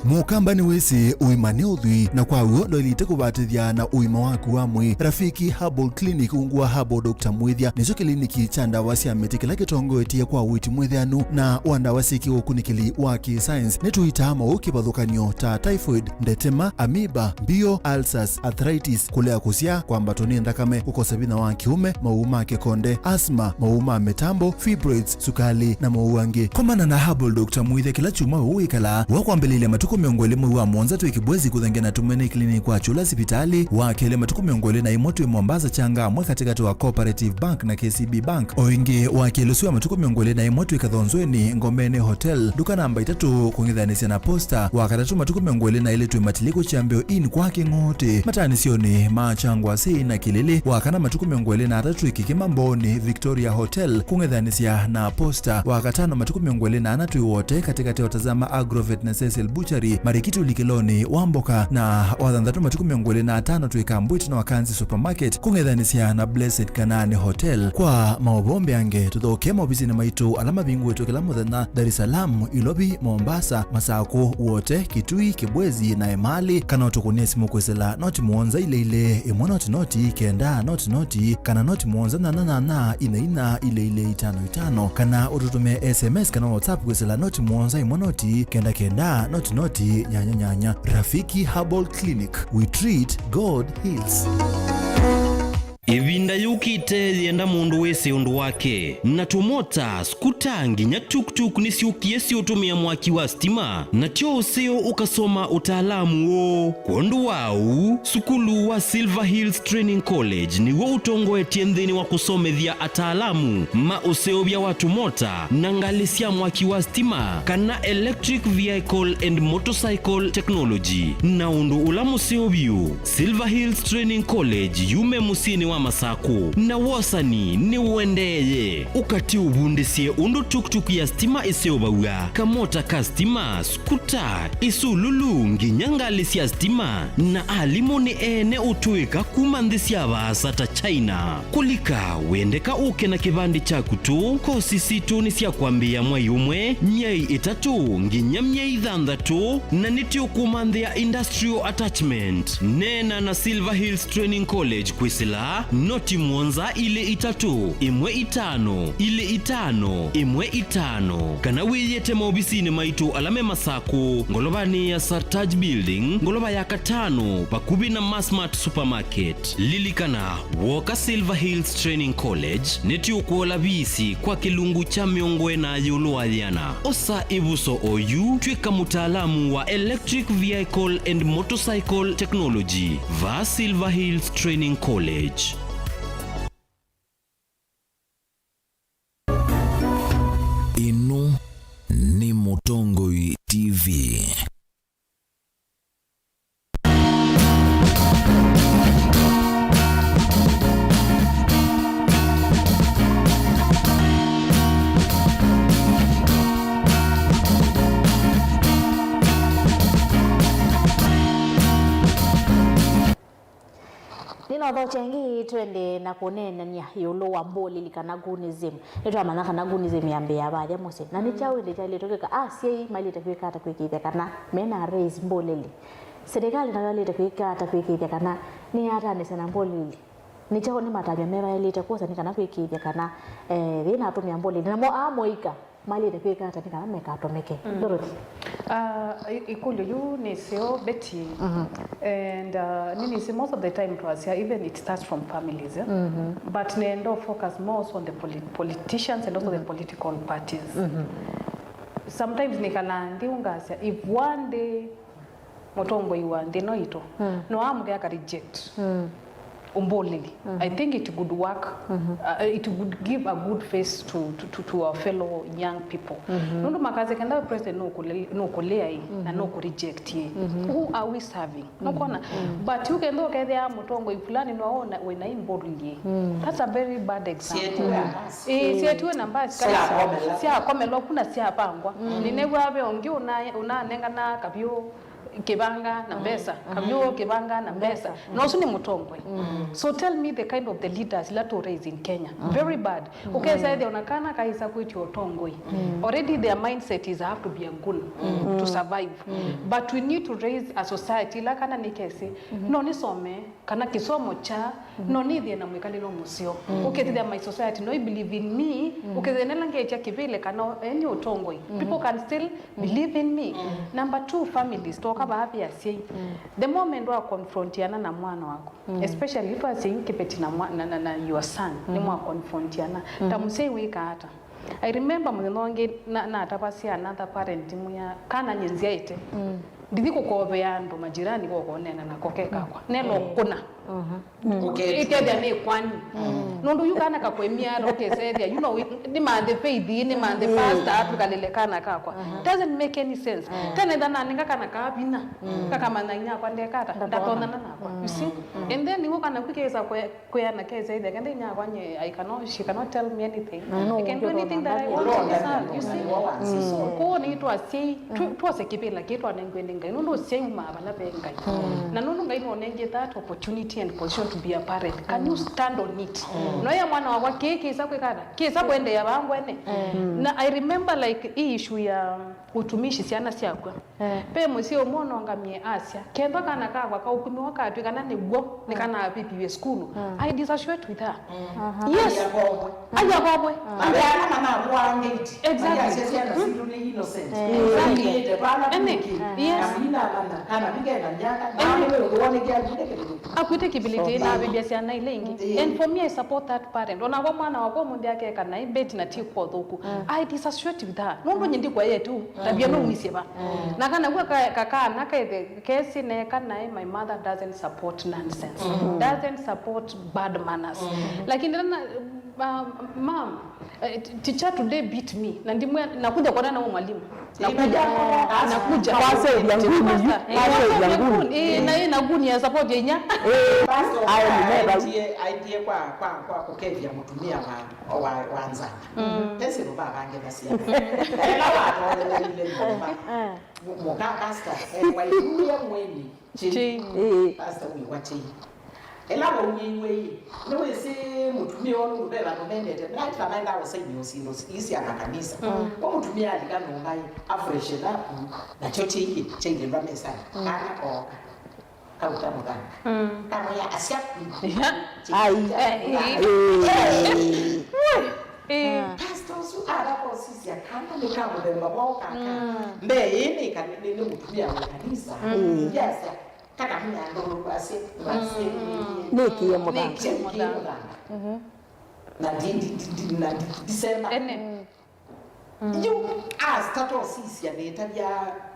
Mũkamba nĩwĩsĩ ũima nĩ ũthwii, na kwa w'o ndwaĩlĩte kũvatĩthya na ũima waku wa mwĩĩ. Rafiki Herbal Clinic ungu wa Herbal Doctor Mwĩthya nĩkyo kĩliniki kya ndawa sya mĩtĩ kĩla kĩtongoetye kwa ũiiti mwĩthĩanu na wa ndawa syĩ kĩũkunĩkĩli wa kĩ-science. Nĩtũitaa maũũ kĩvathũkany'o ta typhoid, ndetema, amoeba, mbio, ulcers, arthritis, kũlea kũsyaa, kwambatwa nĩ nthakame, kũkosa vinya wa kĩũme, maũũ ma kĩkonde, asthma, maũũ ma mĩtambo, fibroids, sukali, na maũũ angĩ. Komana na Herbal Doctor Mwĩthya kĩla kyumwa ũũ wĩkalaa. Wa kwambĩlĩlya matukũ mĩongo ĩlĩ mwei wa mũonza twĩ Kibwezi kũthengea na Tumaini Clinic kwa Kyũla sivitalĩ. Wa kelĩ matukũ mĩongo ĩlĩ na ĩmwe twĩ Mombasa Changa, amwe katĩkatĩ wa Cooperative Bank na K C B Bank. O ĩngĩ, wa kelĩ ũsu wa matukũ mĩongo ĩlĩ na ĩmwe twĩ Kathonzweni, Ngomeni Hotel, nduka namba itatũ, kũng'ethanĩsya na Posta. Wa katatũ matukũ mĩongo ĩlĩ na ĩlĩ twĩ Matiliku Kyambĩo Inn kwa Kĩng'ũtĩ. Mataanĩsyonĩ ma Kyangwa Sei na Kĩlĩlĩ. Wa kana matukũ mĩongo ĩlĩ na atatũ twĩ Kĩkĩma Mbooni, Victoria Hotel, kũng'ethanĩsya na Posta. Wa katano matukũ mĩongo ĩlĩ na ana twĩ Wote, katĩkatĩ wa Tazama Agrovet na Cecil Butchery, Marikiti ũlikĩlonĩ wa mboka. Na wa thanthatũ matukũ mĩongo ĩlĩ na atano twĩ Kambwit na Wakanzi Supermarket, kũng'ethanĩsya na Blessed Kanaani Hotel. Kwa maũvoo mbeange, tũthokee maovisinĩ maitũ ala mavingũĩtwe kĩla mũthenya, Dar es Salaam, Ilovi, Mombasa, Masakũ, Wote, Kitui, Kibwezi na Emali, kana ũtũkũnĩe simũ kwĩsĩla noti mũonza ilĩ ilĩ, ĩmwe noti noti, kenda noti noti, kana noti mũonza nyanya nyanya, ina ina, ilĩ ilĩ, itano itano, kana ũtũtũmĩe S M S kana WhatsApp kwĩsĩla noti mũonza ĩmwe noti, kenda kenda, noti noti, nyanya nyanya. Rafiki Herbal Clinic, we treat, God heals. Ĩvinda yũkĩte yĩenda mũndũ wĩsĩ ũndũ wake, na tũmota, skuta, nginya tuk-tuk nĩsyũkie syĩũtũmĩa mwaki wa stima, na tyo ũseo ũkasoma ũtaalamu ũũ. Kwondũ wa ũu, sukulu wa Silver Hills Training College nĩw'o ũtongoetye nthĩnĩ wa kũsomethya ataalamu ma ũseũvya wa tũmota na ngalĩ sya mwaki wa stima, kana electric vehicle and motorcycle technology. Na ũndũ ũla mũseo vyũ, Silver Hills Training College yume mũsyĩnĩ wa Masakũ, na wosani nĩũendeeye. Ũkatĩ ũvundĩsye ũndũ tuk-tuk ya stima ĩseũvaw'a, kamota ka stima, skuta, isululu, nginya ngalĩ sya stima, na alimũ nĩ ene ũtũĩka kuma nthĩ sya vaasa ta China. Kũlika, wendeka ũke na kĩvandĩ kyaku tũ. Kosi sitũ nĩ sya kwambĩĩa mwai ũmwe, myei ĩtatũ, nginya myei thanthatũ, na nĩtũkũmanthĩa industrial attachment. Neena na Silver Hills Training College kwĩsĩla noti mũonza ilĩ itatũ, ĩmwe itano, ilĩ itano, ĩmwe itano, kana wĩyĩte maovisinĩ maitũ ala me Masakũ, ngolovanĩ ya Sartaj Building, ngolova ya katano, vakuvĩ na Masmart Supermarket. Lilikana, wooka Silver Hills Training College, nĩtũkũola visi kwa kĩlungu kya mĩongo ĩna ĩũlũ wa yĩana. Osa ĩvuso oyu, tw'ĩka mũtaalamu wa Electric Vehicle and Motorcycle Technology vaa Silver Hills Training College. Ĩno nĩ Mũtongoi T V. Nĩnothokya ĩngĩ twende na kũneenany'a ĩũlũ wa mbũlĩli kana goonism. Nĩtwamanya kana goonism yambĩĩa vaya mũsyĩ. Na nĩ kyaũ ĩndĩ kyaĩlĩte kwĩka? Asyai maĩlĩte kwĩka ata kwĩkĩĩthya kana mena raise mbũlĩli? Silikalĩ nayo yaĩlĩte kwĩka ata kwĩkĩĩthya kana nĩyatanĩsya na mbũlĩli? Nĩ kyaũ, nĩ matavya meva yaĩlĩte kwosa nĩ kana kwĩkĩĩthya kana, eh, yĩna atũmĩa mbũlĩli? Namo aa mũika maĩlĩte kwĩka ata nĩ kana mekatũmĩke? Mm. Dorothy. Ah, ĩ-, ĩkũlyo yu nĩ ĩseo, Betty. Mhm. And, uh, nĩnĩsĩ most of the time twasya, even it starts from families, eh? Mhm. But nĩenda focus more also on the polit-, politicians and also the, mhm, political parties. Mhm. Sometimes nĩkalaa nthĩ ngasya, if one day mũtongoi wa nthĩ ĩno itũ, mm, no amũke aka reject, mm, ũmbũlĩli, mm, I think it would work. Mm-hmm. Uh, it would give a good face to, to, to, to our fellow young people. Mm-hmm. Nũndũ makasya kenda we president nũkũle-, nũkũlea ĩ, na, mm-hmm, nũkũ reject ĩ, mm-hmm, who are we serving? Mm-hmm. Nũkwona? Mm-hmm. But ũkenda ũkethĩa mũtongoi fulani no wona wĩna imbũlĩli ĩ. Mm. That's a very bad example. Sietiwe na mbasi. Ĩ, sietiwe na mbasi. Syakomelwa. Syakomelwa kuna syapangwa. Mm. Nĩnew'a ve ũngĩ ũna-, ũnanengana kavyũ kĩvanga na mbesa, Kavyũ kĩvanga na mbesa. Na ũsu nĩ mũtongoi. So tell me the kind of the leaders ila to raise in Kenya. Very bad. Ũkesa ethĩa ona kana kaisa kwĩtya ũtongoi. Already their mindset is, "I have to be a goon to survive." But we need to raise a society ila kana nĩkesĩ, no nĩsome, kana kĩsomo kya, no nĩthĩe na mwĩkalĩlo mũseo. Ũkethĩa my society no believe in me, ũkethĩa nela ngekya kĩvĩle kana eni ũtongoi. People can still believe in me. Number two, families, toka vaa vĩ asyai. The moment wa confrontiana na mwana waku, especially if asyai kĩveti na, mwa- na, na, na your son, nĩ mwa confrontiana. Ta mũsyai wĩka ata? I remember mũthenya ũngĩ na- natavasya another parent, mwĩa kana nyie nzyaĩte. Ndithi kũkovea andũ majirani koko neena nako ke kakwa. Nelo kũna. Ũkethĩa nĩ kwani. Nũndũ yu kana kakwemia ro kesethĩa, you know, nĩ manthe faith, nĩ manthe pastor, atukalile kana kakwa. Doesn't make any sense. Kana etha nanenga kana ka vinya. Kakamanya inyakwa ndekata. Ndatonana nakwa. You see? And then nĩguo kana kwikesa kwe kwĩana kesa ithe kende inyakwa nye, I cannot, she cannot tell me anything. I can do anything that I want to deserve, you see. So kũu nĩ twasei, twose kĩvĩla kĩ twanengwe nĩ Ngai nũndũ ũsei umaa vala ve Ngai. Na nũndũ Ngai nonengie that opportunity and position to be a parent, can you stand on it? Noya mwana wakwa kĩ kĩsa kwĩkana kĩsa kwendeea vangwene. Na I remember, like, hii issue ya utumishi syana syakwa. Ve mũsyĩ ũmwe ũnongamie asya, kenda kana kakwa kaũkumiwa katw'ĩka na nĩw'o nĩkanavĩviw'e sukulu. I disassociate with her. Yes. Aia vomwe. Aia vomwe. Na ve ala manavũaa ngate. Exactly. Mayasya syana sitũ nĩ innocent. Exactly. Ĩte vala ene. Yes. Amina mana kana vikena myaka. Ene. Nani we ũndũ wonekea ngute kĩlĩtu. Akwĩte kĩvĩlĩtĩ na avĩvya syana ila ingĩ. And for me, I support that parent. Onakwa mwana wakwa mũnthĩ akeka naĩ beti na ti kwa ũthũku. I disassociate with her. Nũndũ nyie ndikwa yetu. Tavia no umisye va. Na kana kwa kakana kaithe kesi ne kana my mother doesn't support nonsense. Doesn't support bad manners. Lakini na, uh, mom, uh, teacher today beat me. Na ndimwe nakuja kuonana na mwalimu. Nakuja. Nakuja. Wasevya nguni yu. Wasevya nguni. Eh, na yeye na nguni ya support ya inya. Eh, ayo ni meba. Aitie kwa kwa kwa kukevya mutumia wa wa, wa nzanga. Pesi baba bange basi. Ela watolele ile nyumba. Mu- muka pastor, eh, waikuya mweni. Chi. Chi. Eh. Pastor uyu wa chi. Ela waumĩiwe ĩ, nĩwĩsĩ mũtumĩa ũyũ nũndũ ve vandũ mendete, nĩaĩtĩla maendaa ũsainio syĩndũ ii sya makanisa. Kwa mũtumĩa alika nyũmba ĩ, afreshen up, nakyo chi ĩ, kyailĩlwa mesanĩ. Kana kooka. Kauta mũthanga. Kamwĩa asya. Ai. Pastor ũsu ala kosisya kana nĩ ka mũthemba mwaũ kaka. Mbee ĩĩ nĩ kani- nĩ nĩ mũtumĩa wa kanisa. Yasya kana mũnyandũlũ asye asye. Nĩkĩe mũthanga. Nĩkĩe mũthanga. Na ndi- ndi- ndi- ndi- na ndi- ndisema. Ene. Yu asitata ũsisya nĩtavya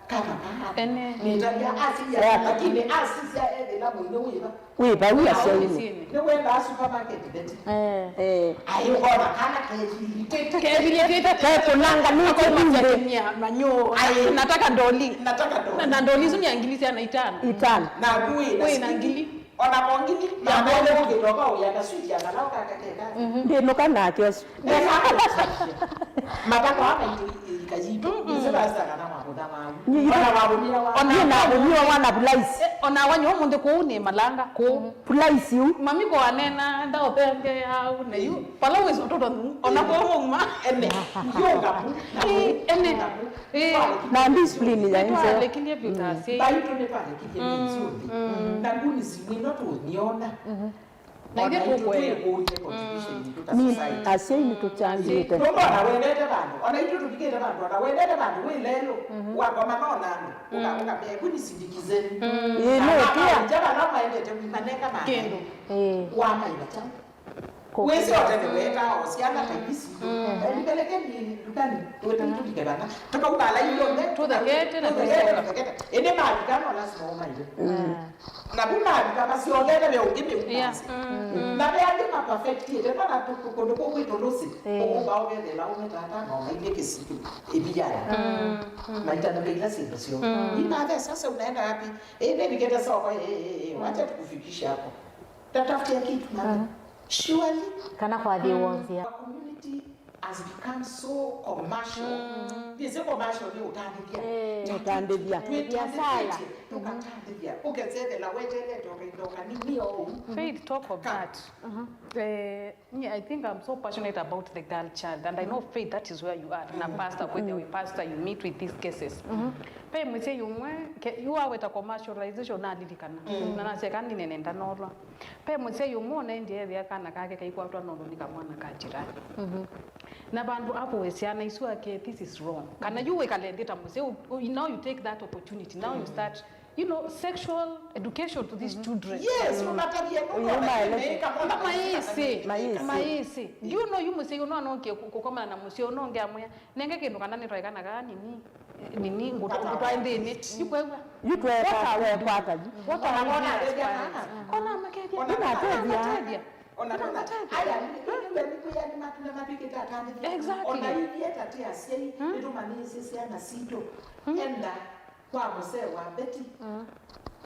kana kaa. Ene. Nĩtavya asisya, lakini asisya ethĩla mũndũ wĩva. Wĩva wĩ asyainĩ. Nĩwenda supermarket beti. Eh. Ayũkona kana kevilitĩte. Kevilitĩte. Kekũnanganĩte mbindĩ. Nataka ndoli. Nataka ndoli. Na ndoli isu nĩ ya ngili syana itano. Itano. Na wĩ na ngili. Ona mongili, na mongili ũkĩtoka ũya kaswiti ya malau kakakeka. Ndĩnũka nake ũsu. Mavaka wa maitũ ika yitũ, nĩsĩ basta kana makũtha mau. Ona wahũmia wa. Ona nĩ na ũmio wana Bulaisi. Ona wanyo mũndũ kũu nĩ malanga kũu. Bulaisi u. Mami kwa anena, nda ũpenge au na yu. Pala wĩsĩ ũtoto nũ. Ona kũu muma. Ene. Yo ngamu. Ene. Na discipline ya nze. Nĩtwalekilie vyũ ta asyai. Mbaitũ nĩtwalekilie nĩ nzũnĩ. Na nguni siwino tũniona. Na ithe kũkwea. Twĩkũlye contribution yitũ ta society. Asyai nĩtũkyangĩte. Nũndũ ona wendete vandũ, ona itũ tũvikĩte vandũ, ona wendete vandũ wĩ lelũ, wakoma nona andũ, ũka- ũkambĩa, "Nguni sindikizeni." Ĩĩ, nũkĩa. Nja vala maendete, manenga mangĩ. Kĩndũ. Wamaĩva kyaũ? Wĩsĩ o tene weetaa o syana ta ivi sitũ. Ndipelekeni dukani, twĩtani tũvike vana. Tũkauka ala ionthe. Tũthekete na tũthekete, tũthekete. Ĩndĩ mavika no lasima ũmaĩve. Na vu mavika masyokete ve ũngĩ mĩumbasĩ. Na ve angĩ maperfectĩte, nona kũndũ kũu kwĩ tũlũsĩ. Ũkũmba ũkethela ũme tata no mailye kĩsitu ĩvianĩ. Maitanũka ila syĩndũ syoo. Ii mave, sasa unaenda wapi? Ĩĩ, nĩvikĩte soko, ĩĩ, ĩĩ, ĩĩ, wacha tukufikishe hapo. Tatafutia kitu mama. Surely. Kana kwa the ones ya. Our community has become so commercial. Ndĩsĩ commercial nĩ ũtandĩthya. Eh, ũtandĩthya. Twĩtandĩthĩtye. Biashara. Tũkatandĩthya, ũkesethela weteelete o kainda o kanini o ũu. Faith, talk of that. Eh, me, I think I'm so passionate about the girl child, and I know, Faith, that is where you are. Na pastor, kwĩthĩa wĩ pastor, you meet with these cases. Ve mũsyai ũmwe, ke- yu aweta commercialization, nalilikana. Na nasya kana nĩnene ndanolwa. Ve mũsyai ũmwe ũnaendie ethĩa kana kake kaikwatwa nũndũ nĩ kamwana ka jirani. Na vandũ apũe syana isu ake, this is wrong. Kana yu wĩkale nthĩ ta mũsyai, u- u- now you take that opportunity, now you start, you know, sexual education to these children. Yes, ũmatavye nũndũ ona maĩsĩ. Maĩsĩ. Do you know yu mũsyai ũno anokie kũ- kũkomana na mũsyai ũno ũngĩ amwĩa, nenge kĩndũ kana nĩtwaĩkana kaa nini, nini ngũtwae nthĩnĩ. Yu kwew'a. Yu twekwata yu. What are we doing as parents? Kona makethia. Kona makethia. Ona ona aya nĩwe nĩkwĩya nĩmatũle matwĩkĩte atandĩki. Exactly. Ona ithyĩ ta ti asyai nĩtũmanyĩĩsye syana sitũ, enda kwa mũsee wa Betty,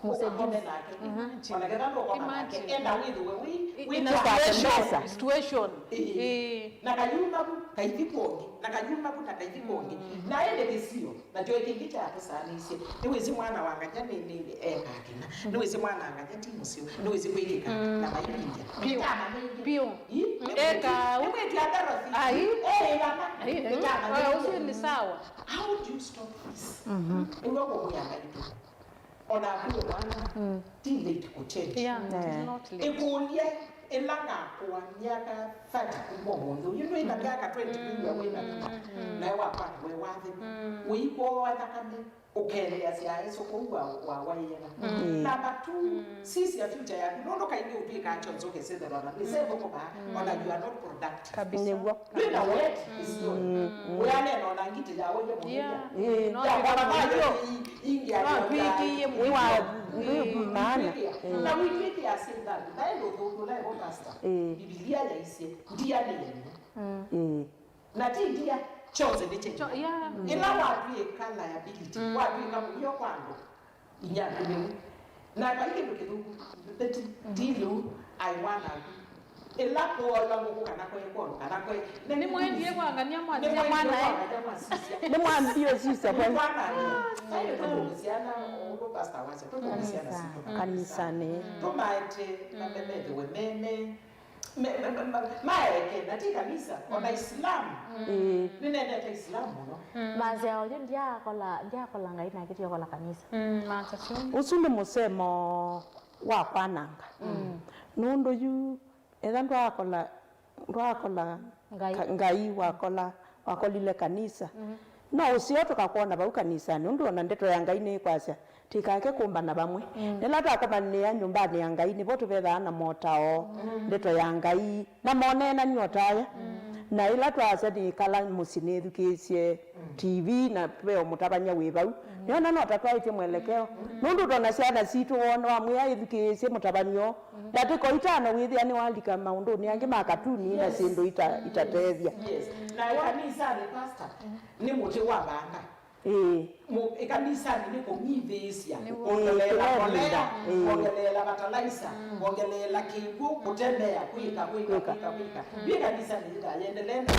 ũkakome nake. Ona ketha ndũkoma nake, enda wĩthĩwe wĩ wĩ in a situation. Ĩĩ. Na kayuma vu kaithi kwongi, na kayuma vu na kaithi kwongi. Na ĩndĩ kĩsio nakyo kĩngĩ kyatũsaanĩisye. Nĩwĩsĩ mwana wa nganya nĩ nĩ ekaa kĩna. Nĩwĩsĩ mwana wa nganya ti mũseo. Nĩwĩsĩ kwĩkĩka na maivindya. Biũ. Biũ. Eka. Nĩmwĩtya Dorothy. Ai. Ĩĩ vana. Ai, eh. Nĩtamaĩie. Ũcio nĩ sawa. How do you stop this? Nĩw'o kũmwĩa Ngai tu. Ona akuwe mwana, ti late kũchenji. Yeah, it is not late. Ĩkũlye ĩla ngakũa myaka thirty kuma ũmũnthĩ ũyũ, ndwĩ na myaka twenty kwĩw'a wĩ na vinya, nawe wakwatwa wĩ wathĩ, ũikũoa thakame, ũkelea syaĩsũ kũu wa- wawaĩe va? Number two, sisya future yaku, nũndũ kaingĩ ũtw'ĩkaa kyonze ũkĩsĩthĩlwa na nĩsethũkũmaa, ona you are not productive. Kabisa. Nĩw'o. Ndwĩ na weti ĩsio. Wĩanena ona ngitĩ ya ũye mũthenya. Yeah. Ĩĩ. No, ya kona mayo ingĩ atwĩkĩie mũndũ. Wĩ wa- wĩ maana. Na wĩtwĩkĩa syĩndani. Naĩ ndũthũkũla ĩvo pastor. Ĩĩ. Bibilia yaisye, ndia nĩ yenyu. Ĩĩ. Na ti ndia, kyonse nĩ kyenyu. Kyo- yeah. Ĩla watw'ĩka liability, watw'ĩka mũio kwa andũ. Inya kũmĩu. Na vai kĩndũ kĩthũku, Betty, ti lĩu, I want you. Ĩla kũolwa ngũkũ kana kwĩ kwondũ, kana kwĩ. Nĩmwendie kwa ngania mwasisya mwana, eh? Nĩmwambie sisya kwa. Mwana, eh? Vai tũkũmĩsyana, ũndũ pastor wasya, tũkũmĩsyana sitũ. Kanisanĩ. Tũmaete, na methĩwe mene. Me- me- me- me- maeke, na ti kanisa, ona Islam. Ĩĩ. Nĩnendete Islam mũno. Masya oyu ndyakola, ndyakola Ngai nake tiokola kanisa. Ũsu nĩ mũsemo wa kwananga. Nũndũ yu etha ndwakola, ndwakola Ngai. Ka- Ngai, wakola, wakolile kanisa. No ũseo tũkakwona vau kanisanĩ, ũndũ ona ndeto ya Ngai nĩkwasya, tũikake kũmbana vamwe. Na ĩla twakomanĩa nyũmbanĩ ya Ngai, nĩvo tũvethaa na motao, ndeto ya Ngai, na moneenany'o ta aya. Na ĩla twasya nĩkala mũsyĩ nĩthukĩĩsye T V na ve o mũtavany'a wĩ vau, nĩona no ta twaĩtye mwelekeo. Nũndũ tona syana sitũ, wona wamwĩa ĩthukĩĩsye mũtavany'o, ndatĩko itano wĩthĩa nĩwalika maũndũnĩ angĩ ma katuni na syĩndũ ita- itatethya. Yes. Na ĩkanisanĩ, pastor, nĩ mũtĩ wa vanda. Ĩĩ. Mu- ĩkanisanĩ nĩ kũng'ithĩĩsya, ĩĩ, kwongeleela mbolea, ĩĩ, kwongeleela fertilizer, kwongeleela kĩw'ũ, kũtemea, kwĩka, kwĩka, kwĩka, kwĩka. Yu ĩkanisanĩ yĩthaa yendelee na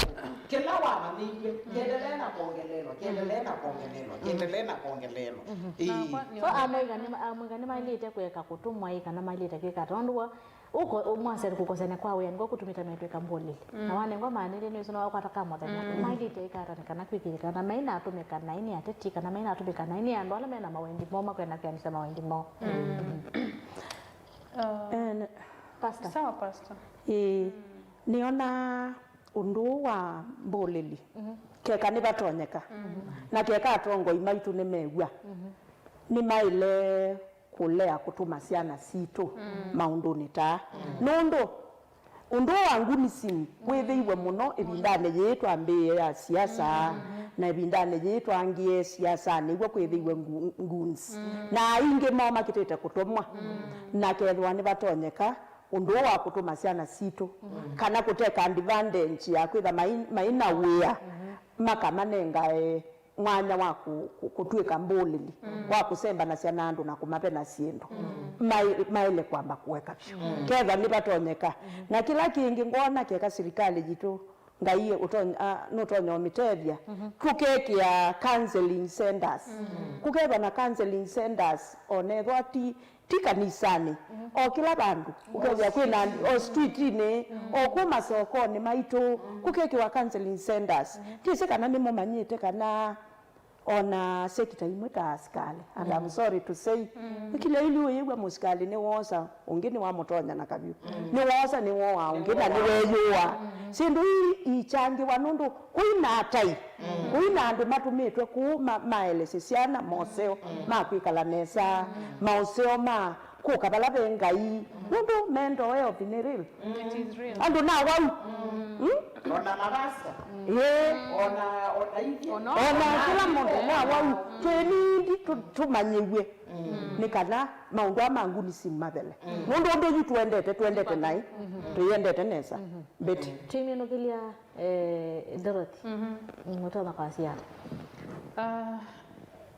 kĩla wamanyĩiw'e, kĩendelee na kwongelelwa, kĩendelee na kwongelelwa, kĩendelee na kwongelelwa. Ĩĩ. So amũika nĩ- amũika nĩmaĩlĩte kũeka kũtũmwa ĩ kana maĩlĩte kwĩka ata? Nũndũ wa Ũko- mwasya kũkosana kwa wĩa nĩkw'o kũtumĩte metw'ĩka mbũlĩli. Na wanengwa maanĩlye nĩ ũsu na wakwata ka mũthenya. Mailĩte ĩkatani kana kwĩkĩĩka na mainatũmĩka naĩ nĩ ateti kana mainatũmĩka naĩ nĩ andũ ala mena mawendi moo makwenda kwĩanĩsya mawendi moo. Eh, ne- Pastor. Sawa, Pastor. Ĩĩ, nĩona ũndũ ũũ wa mbũlĩli, keka nĩvatonyeka, na keka atongoi maitũ nĩmew'a, nĩmaĩle kũlea kũtũma syana sitũ maũndũnĩ taa. Nũndũ ũndũ wa ngunism wĩthĩiwe mũno ĩvindanĩ yĩĩ twambĩĩe ya siasa, na ĩvindanĩ yĩĩ twangĩe siasanĩ, nĩw'o kwĩthĩiwe ngu- goons. Na aingĩ moo makĩtĩte kũtũmwa, na kethĩwa nĩvatonyeka ũndũ ũũ wa kũtũma syana sitũ, kana kũteka advantage ya kwĩtha mai- maina wĩa, makamanengae mwanya wa kũ- kũ- kũtw'ĩka mbũlĩli, wa kũsembanasya na andũ na kũmavena syĩndũ, mai- maĩle kwamba kũeka vyũ, ketha nĩvatonyeka. Na kĩla kĩngĩ ngwona keka silikalĩ yitũ Ngai ũtonya, nũtonya ũmĩtethya. Kũkekĩa counseling centers. Kũkethwa na counseling centers onethwa ti, ti kanisanĩ. O kĩla vandũ ũkethĩa kwĩna, o streetinĩ, o kũ masokonĩ maitũ, kũkekĩwa counseling centers. Ndĩsĩ kana nĩmũmanyĩte kana ona sekita imwe ta asikalĩ, and I'm sorry to say, kĩla ili ũyĩw'a mũsikalĩ nĩwoosa, ũngĩ nĩwamũtonya na kavyũ. Nĩwoosa, nĩwowaa ũngĩ, na nĩweyũaa. Syĩndũ ii ikyangĩwa nũndũ kũi na atai, kũi na andũ matũmĩtwe kũu ma-, maelesye syana moseo ma kwĩkala nesa, maũseo ma kũka vala ve Ngai, nũndũ mental health nĩ real. It is real. Andũ na wau. Mm? Ona mavasa. Ĩĩ. Ona, ona ithyĩ. Ona kĩla mũndũ na wau. Twĩnindi tũ-, tũmanyĩw'e. Nĩ kana maũndũ aa ma nguni simavele. Nũndũ ũndũ yu twendete, twendete naĩ. Tũiendete nesa. Betty. Timinũkĩlya, eh, Dorothy. Mũtona kwa siana. Ah,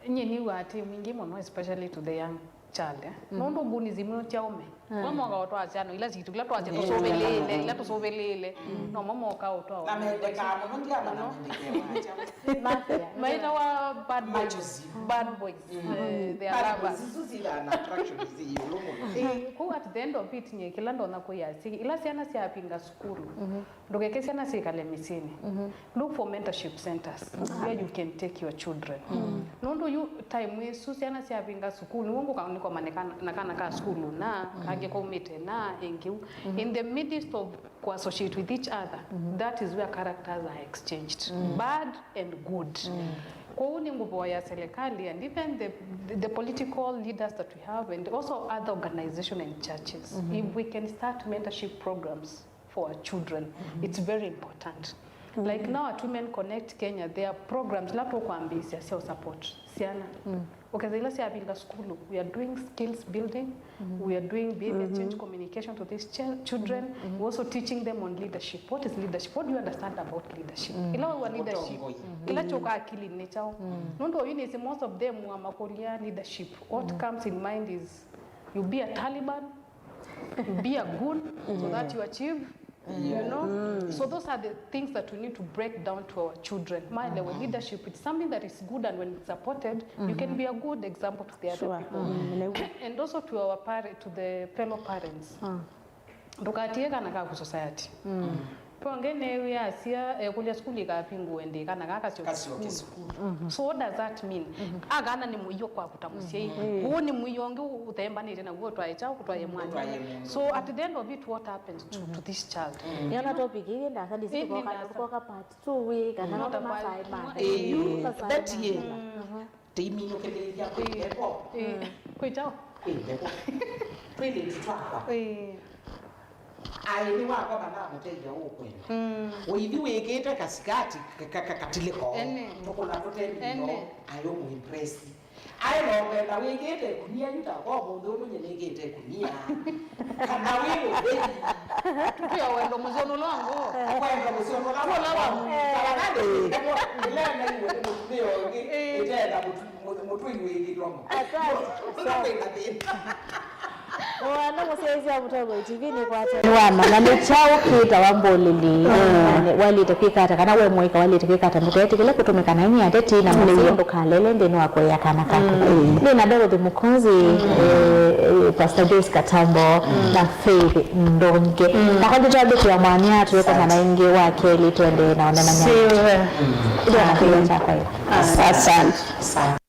nyie nĩw'aa ti mwingĩ mũno, especially to the young child, eh? Nũndũ nguni zimwe ti aume. We moka ũtwaa syana ila sitũ, ila twasya tũsũvĩlĩĩle, ila tũsũvĩlĩĩle. Nomo moka ũtwaa. Na mendekaa mũno, ndiana na mendekea. Mafia. Maitawa bad boys. Bad boys. Eh, they are lovers. Bad boys, isu sila na attraction zi ĩũlũ mũno. Eh, kũu at the end of it, nyie kĩla ndonya kwĩa, si, ila syana syapinga sukulu. Ndũkeke syana syĩkale mĩsyĩnĩ. Look for mentorship centers where you can take your children. Nũndũ yu time ĩsu syana syavinga sukulu, nĩw'o ngũka nĩkomane kana, na kana ka sukulu na kangĩ kaumĩte na ĩngĩ u. In the midst of kũ-associate with each other, that is where characters are exchanged, bad and good. Kwoou nĩngũvoya serikali and even the, the, the political leaders that we have and also other organization and churches, if we can start mentorship programs for our children. It's very important. Like now at Women Connect Kenya, there are programs ila tũkwambĩĩsya sya support syana. Ũkethĩa ila syavinga sukulu, we are doing skills building, we are doing behavior change communication to these chil-, children. We're also teaching them on leadership. What is leadership? What do you understand about leadership? Ila wĩwa leadership, kĩla kyoka akilini nĩ kyaũ? Nũndũ oyu nĩsĩ most of them wamakũlya leadership, what comes in mind is you be a Taliban, be a goon so that you achieve, you know. So those are the things that we need to break down to our children. Maelewe leadership, it's something that is good, and when it's supported, you can be a good example to the other people. And also to our pare-, to the fellow parents. Ndũkatie kana kaku society. Ponge nĩwĩasya ekũlya sukulu ikavingũe ndĩ kana kakasyoke sukulu. So what does that mean? Akana nĩ mũio kwaku ta mũsyai. Ũũ nĩ mũio ũngĩ ũthembanĩte naw'o ũtwae kyaũ, ũtwae mwana. So at the end of it, what happens to, to this child? Nĩona topic ĩĩ ndasa ndisikoka part two wĩ kana no masae ma. That year. Tĩiminũkĩlĩĩlya kwĩ ndevo. Kwĩ kyaũ? Kwĩ ndevo. Twĩlĩtu twakwa. Aĩ nĩ wakwa manamũtethya ũkwenda. Ũithi wĩkĩte kasikati ka-, ka-, ka-, katilĩko. Tũkũla tũtembio. Aĩ ũmũimpress. Aĩ no kwenda wĩkĩte kunia yu takwa mũndũ ũmũnye nĩkĩte kunia. Kana wĩ ũthei. Tũtwĩa wendo mũsyono longo. Kwenda mũsyono longo. Kũla wa mũndũ. Kala nani ndevo. Ĩla naiwe nĩ mũtumĩa ũngĩ. Ĩtenda mũtu. Mũtwĩi wĩ kĩlomo. Asante, asante. Mwana mũsyaĩĩsya wa Mũtongoi T V nĩkwata nĩwamanya nĩ kyaũ kĩtawa mbũlĩli. Na nĩ waĩlĩte kwĩka ata, kana we mũika waĩlĩte kwĩka ata, ndũketĩkĩle kũtũmĩka na aini ateti na mũsyĩ, ndũkalele nthĩnĩ wa kũea kana kaku. Nĩ na Dorothy Mũkũnzi, eh, eh, Pastor Joyce Katambo, na Faith Ndonge. Na kwa ndĩtwambĩkĩa mwanya tũkomana ĩngĩ wa kelĩ twende na ũnenany'a. Ndio na kĩlĩa kyakwa. Asante.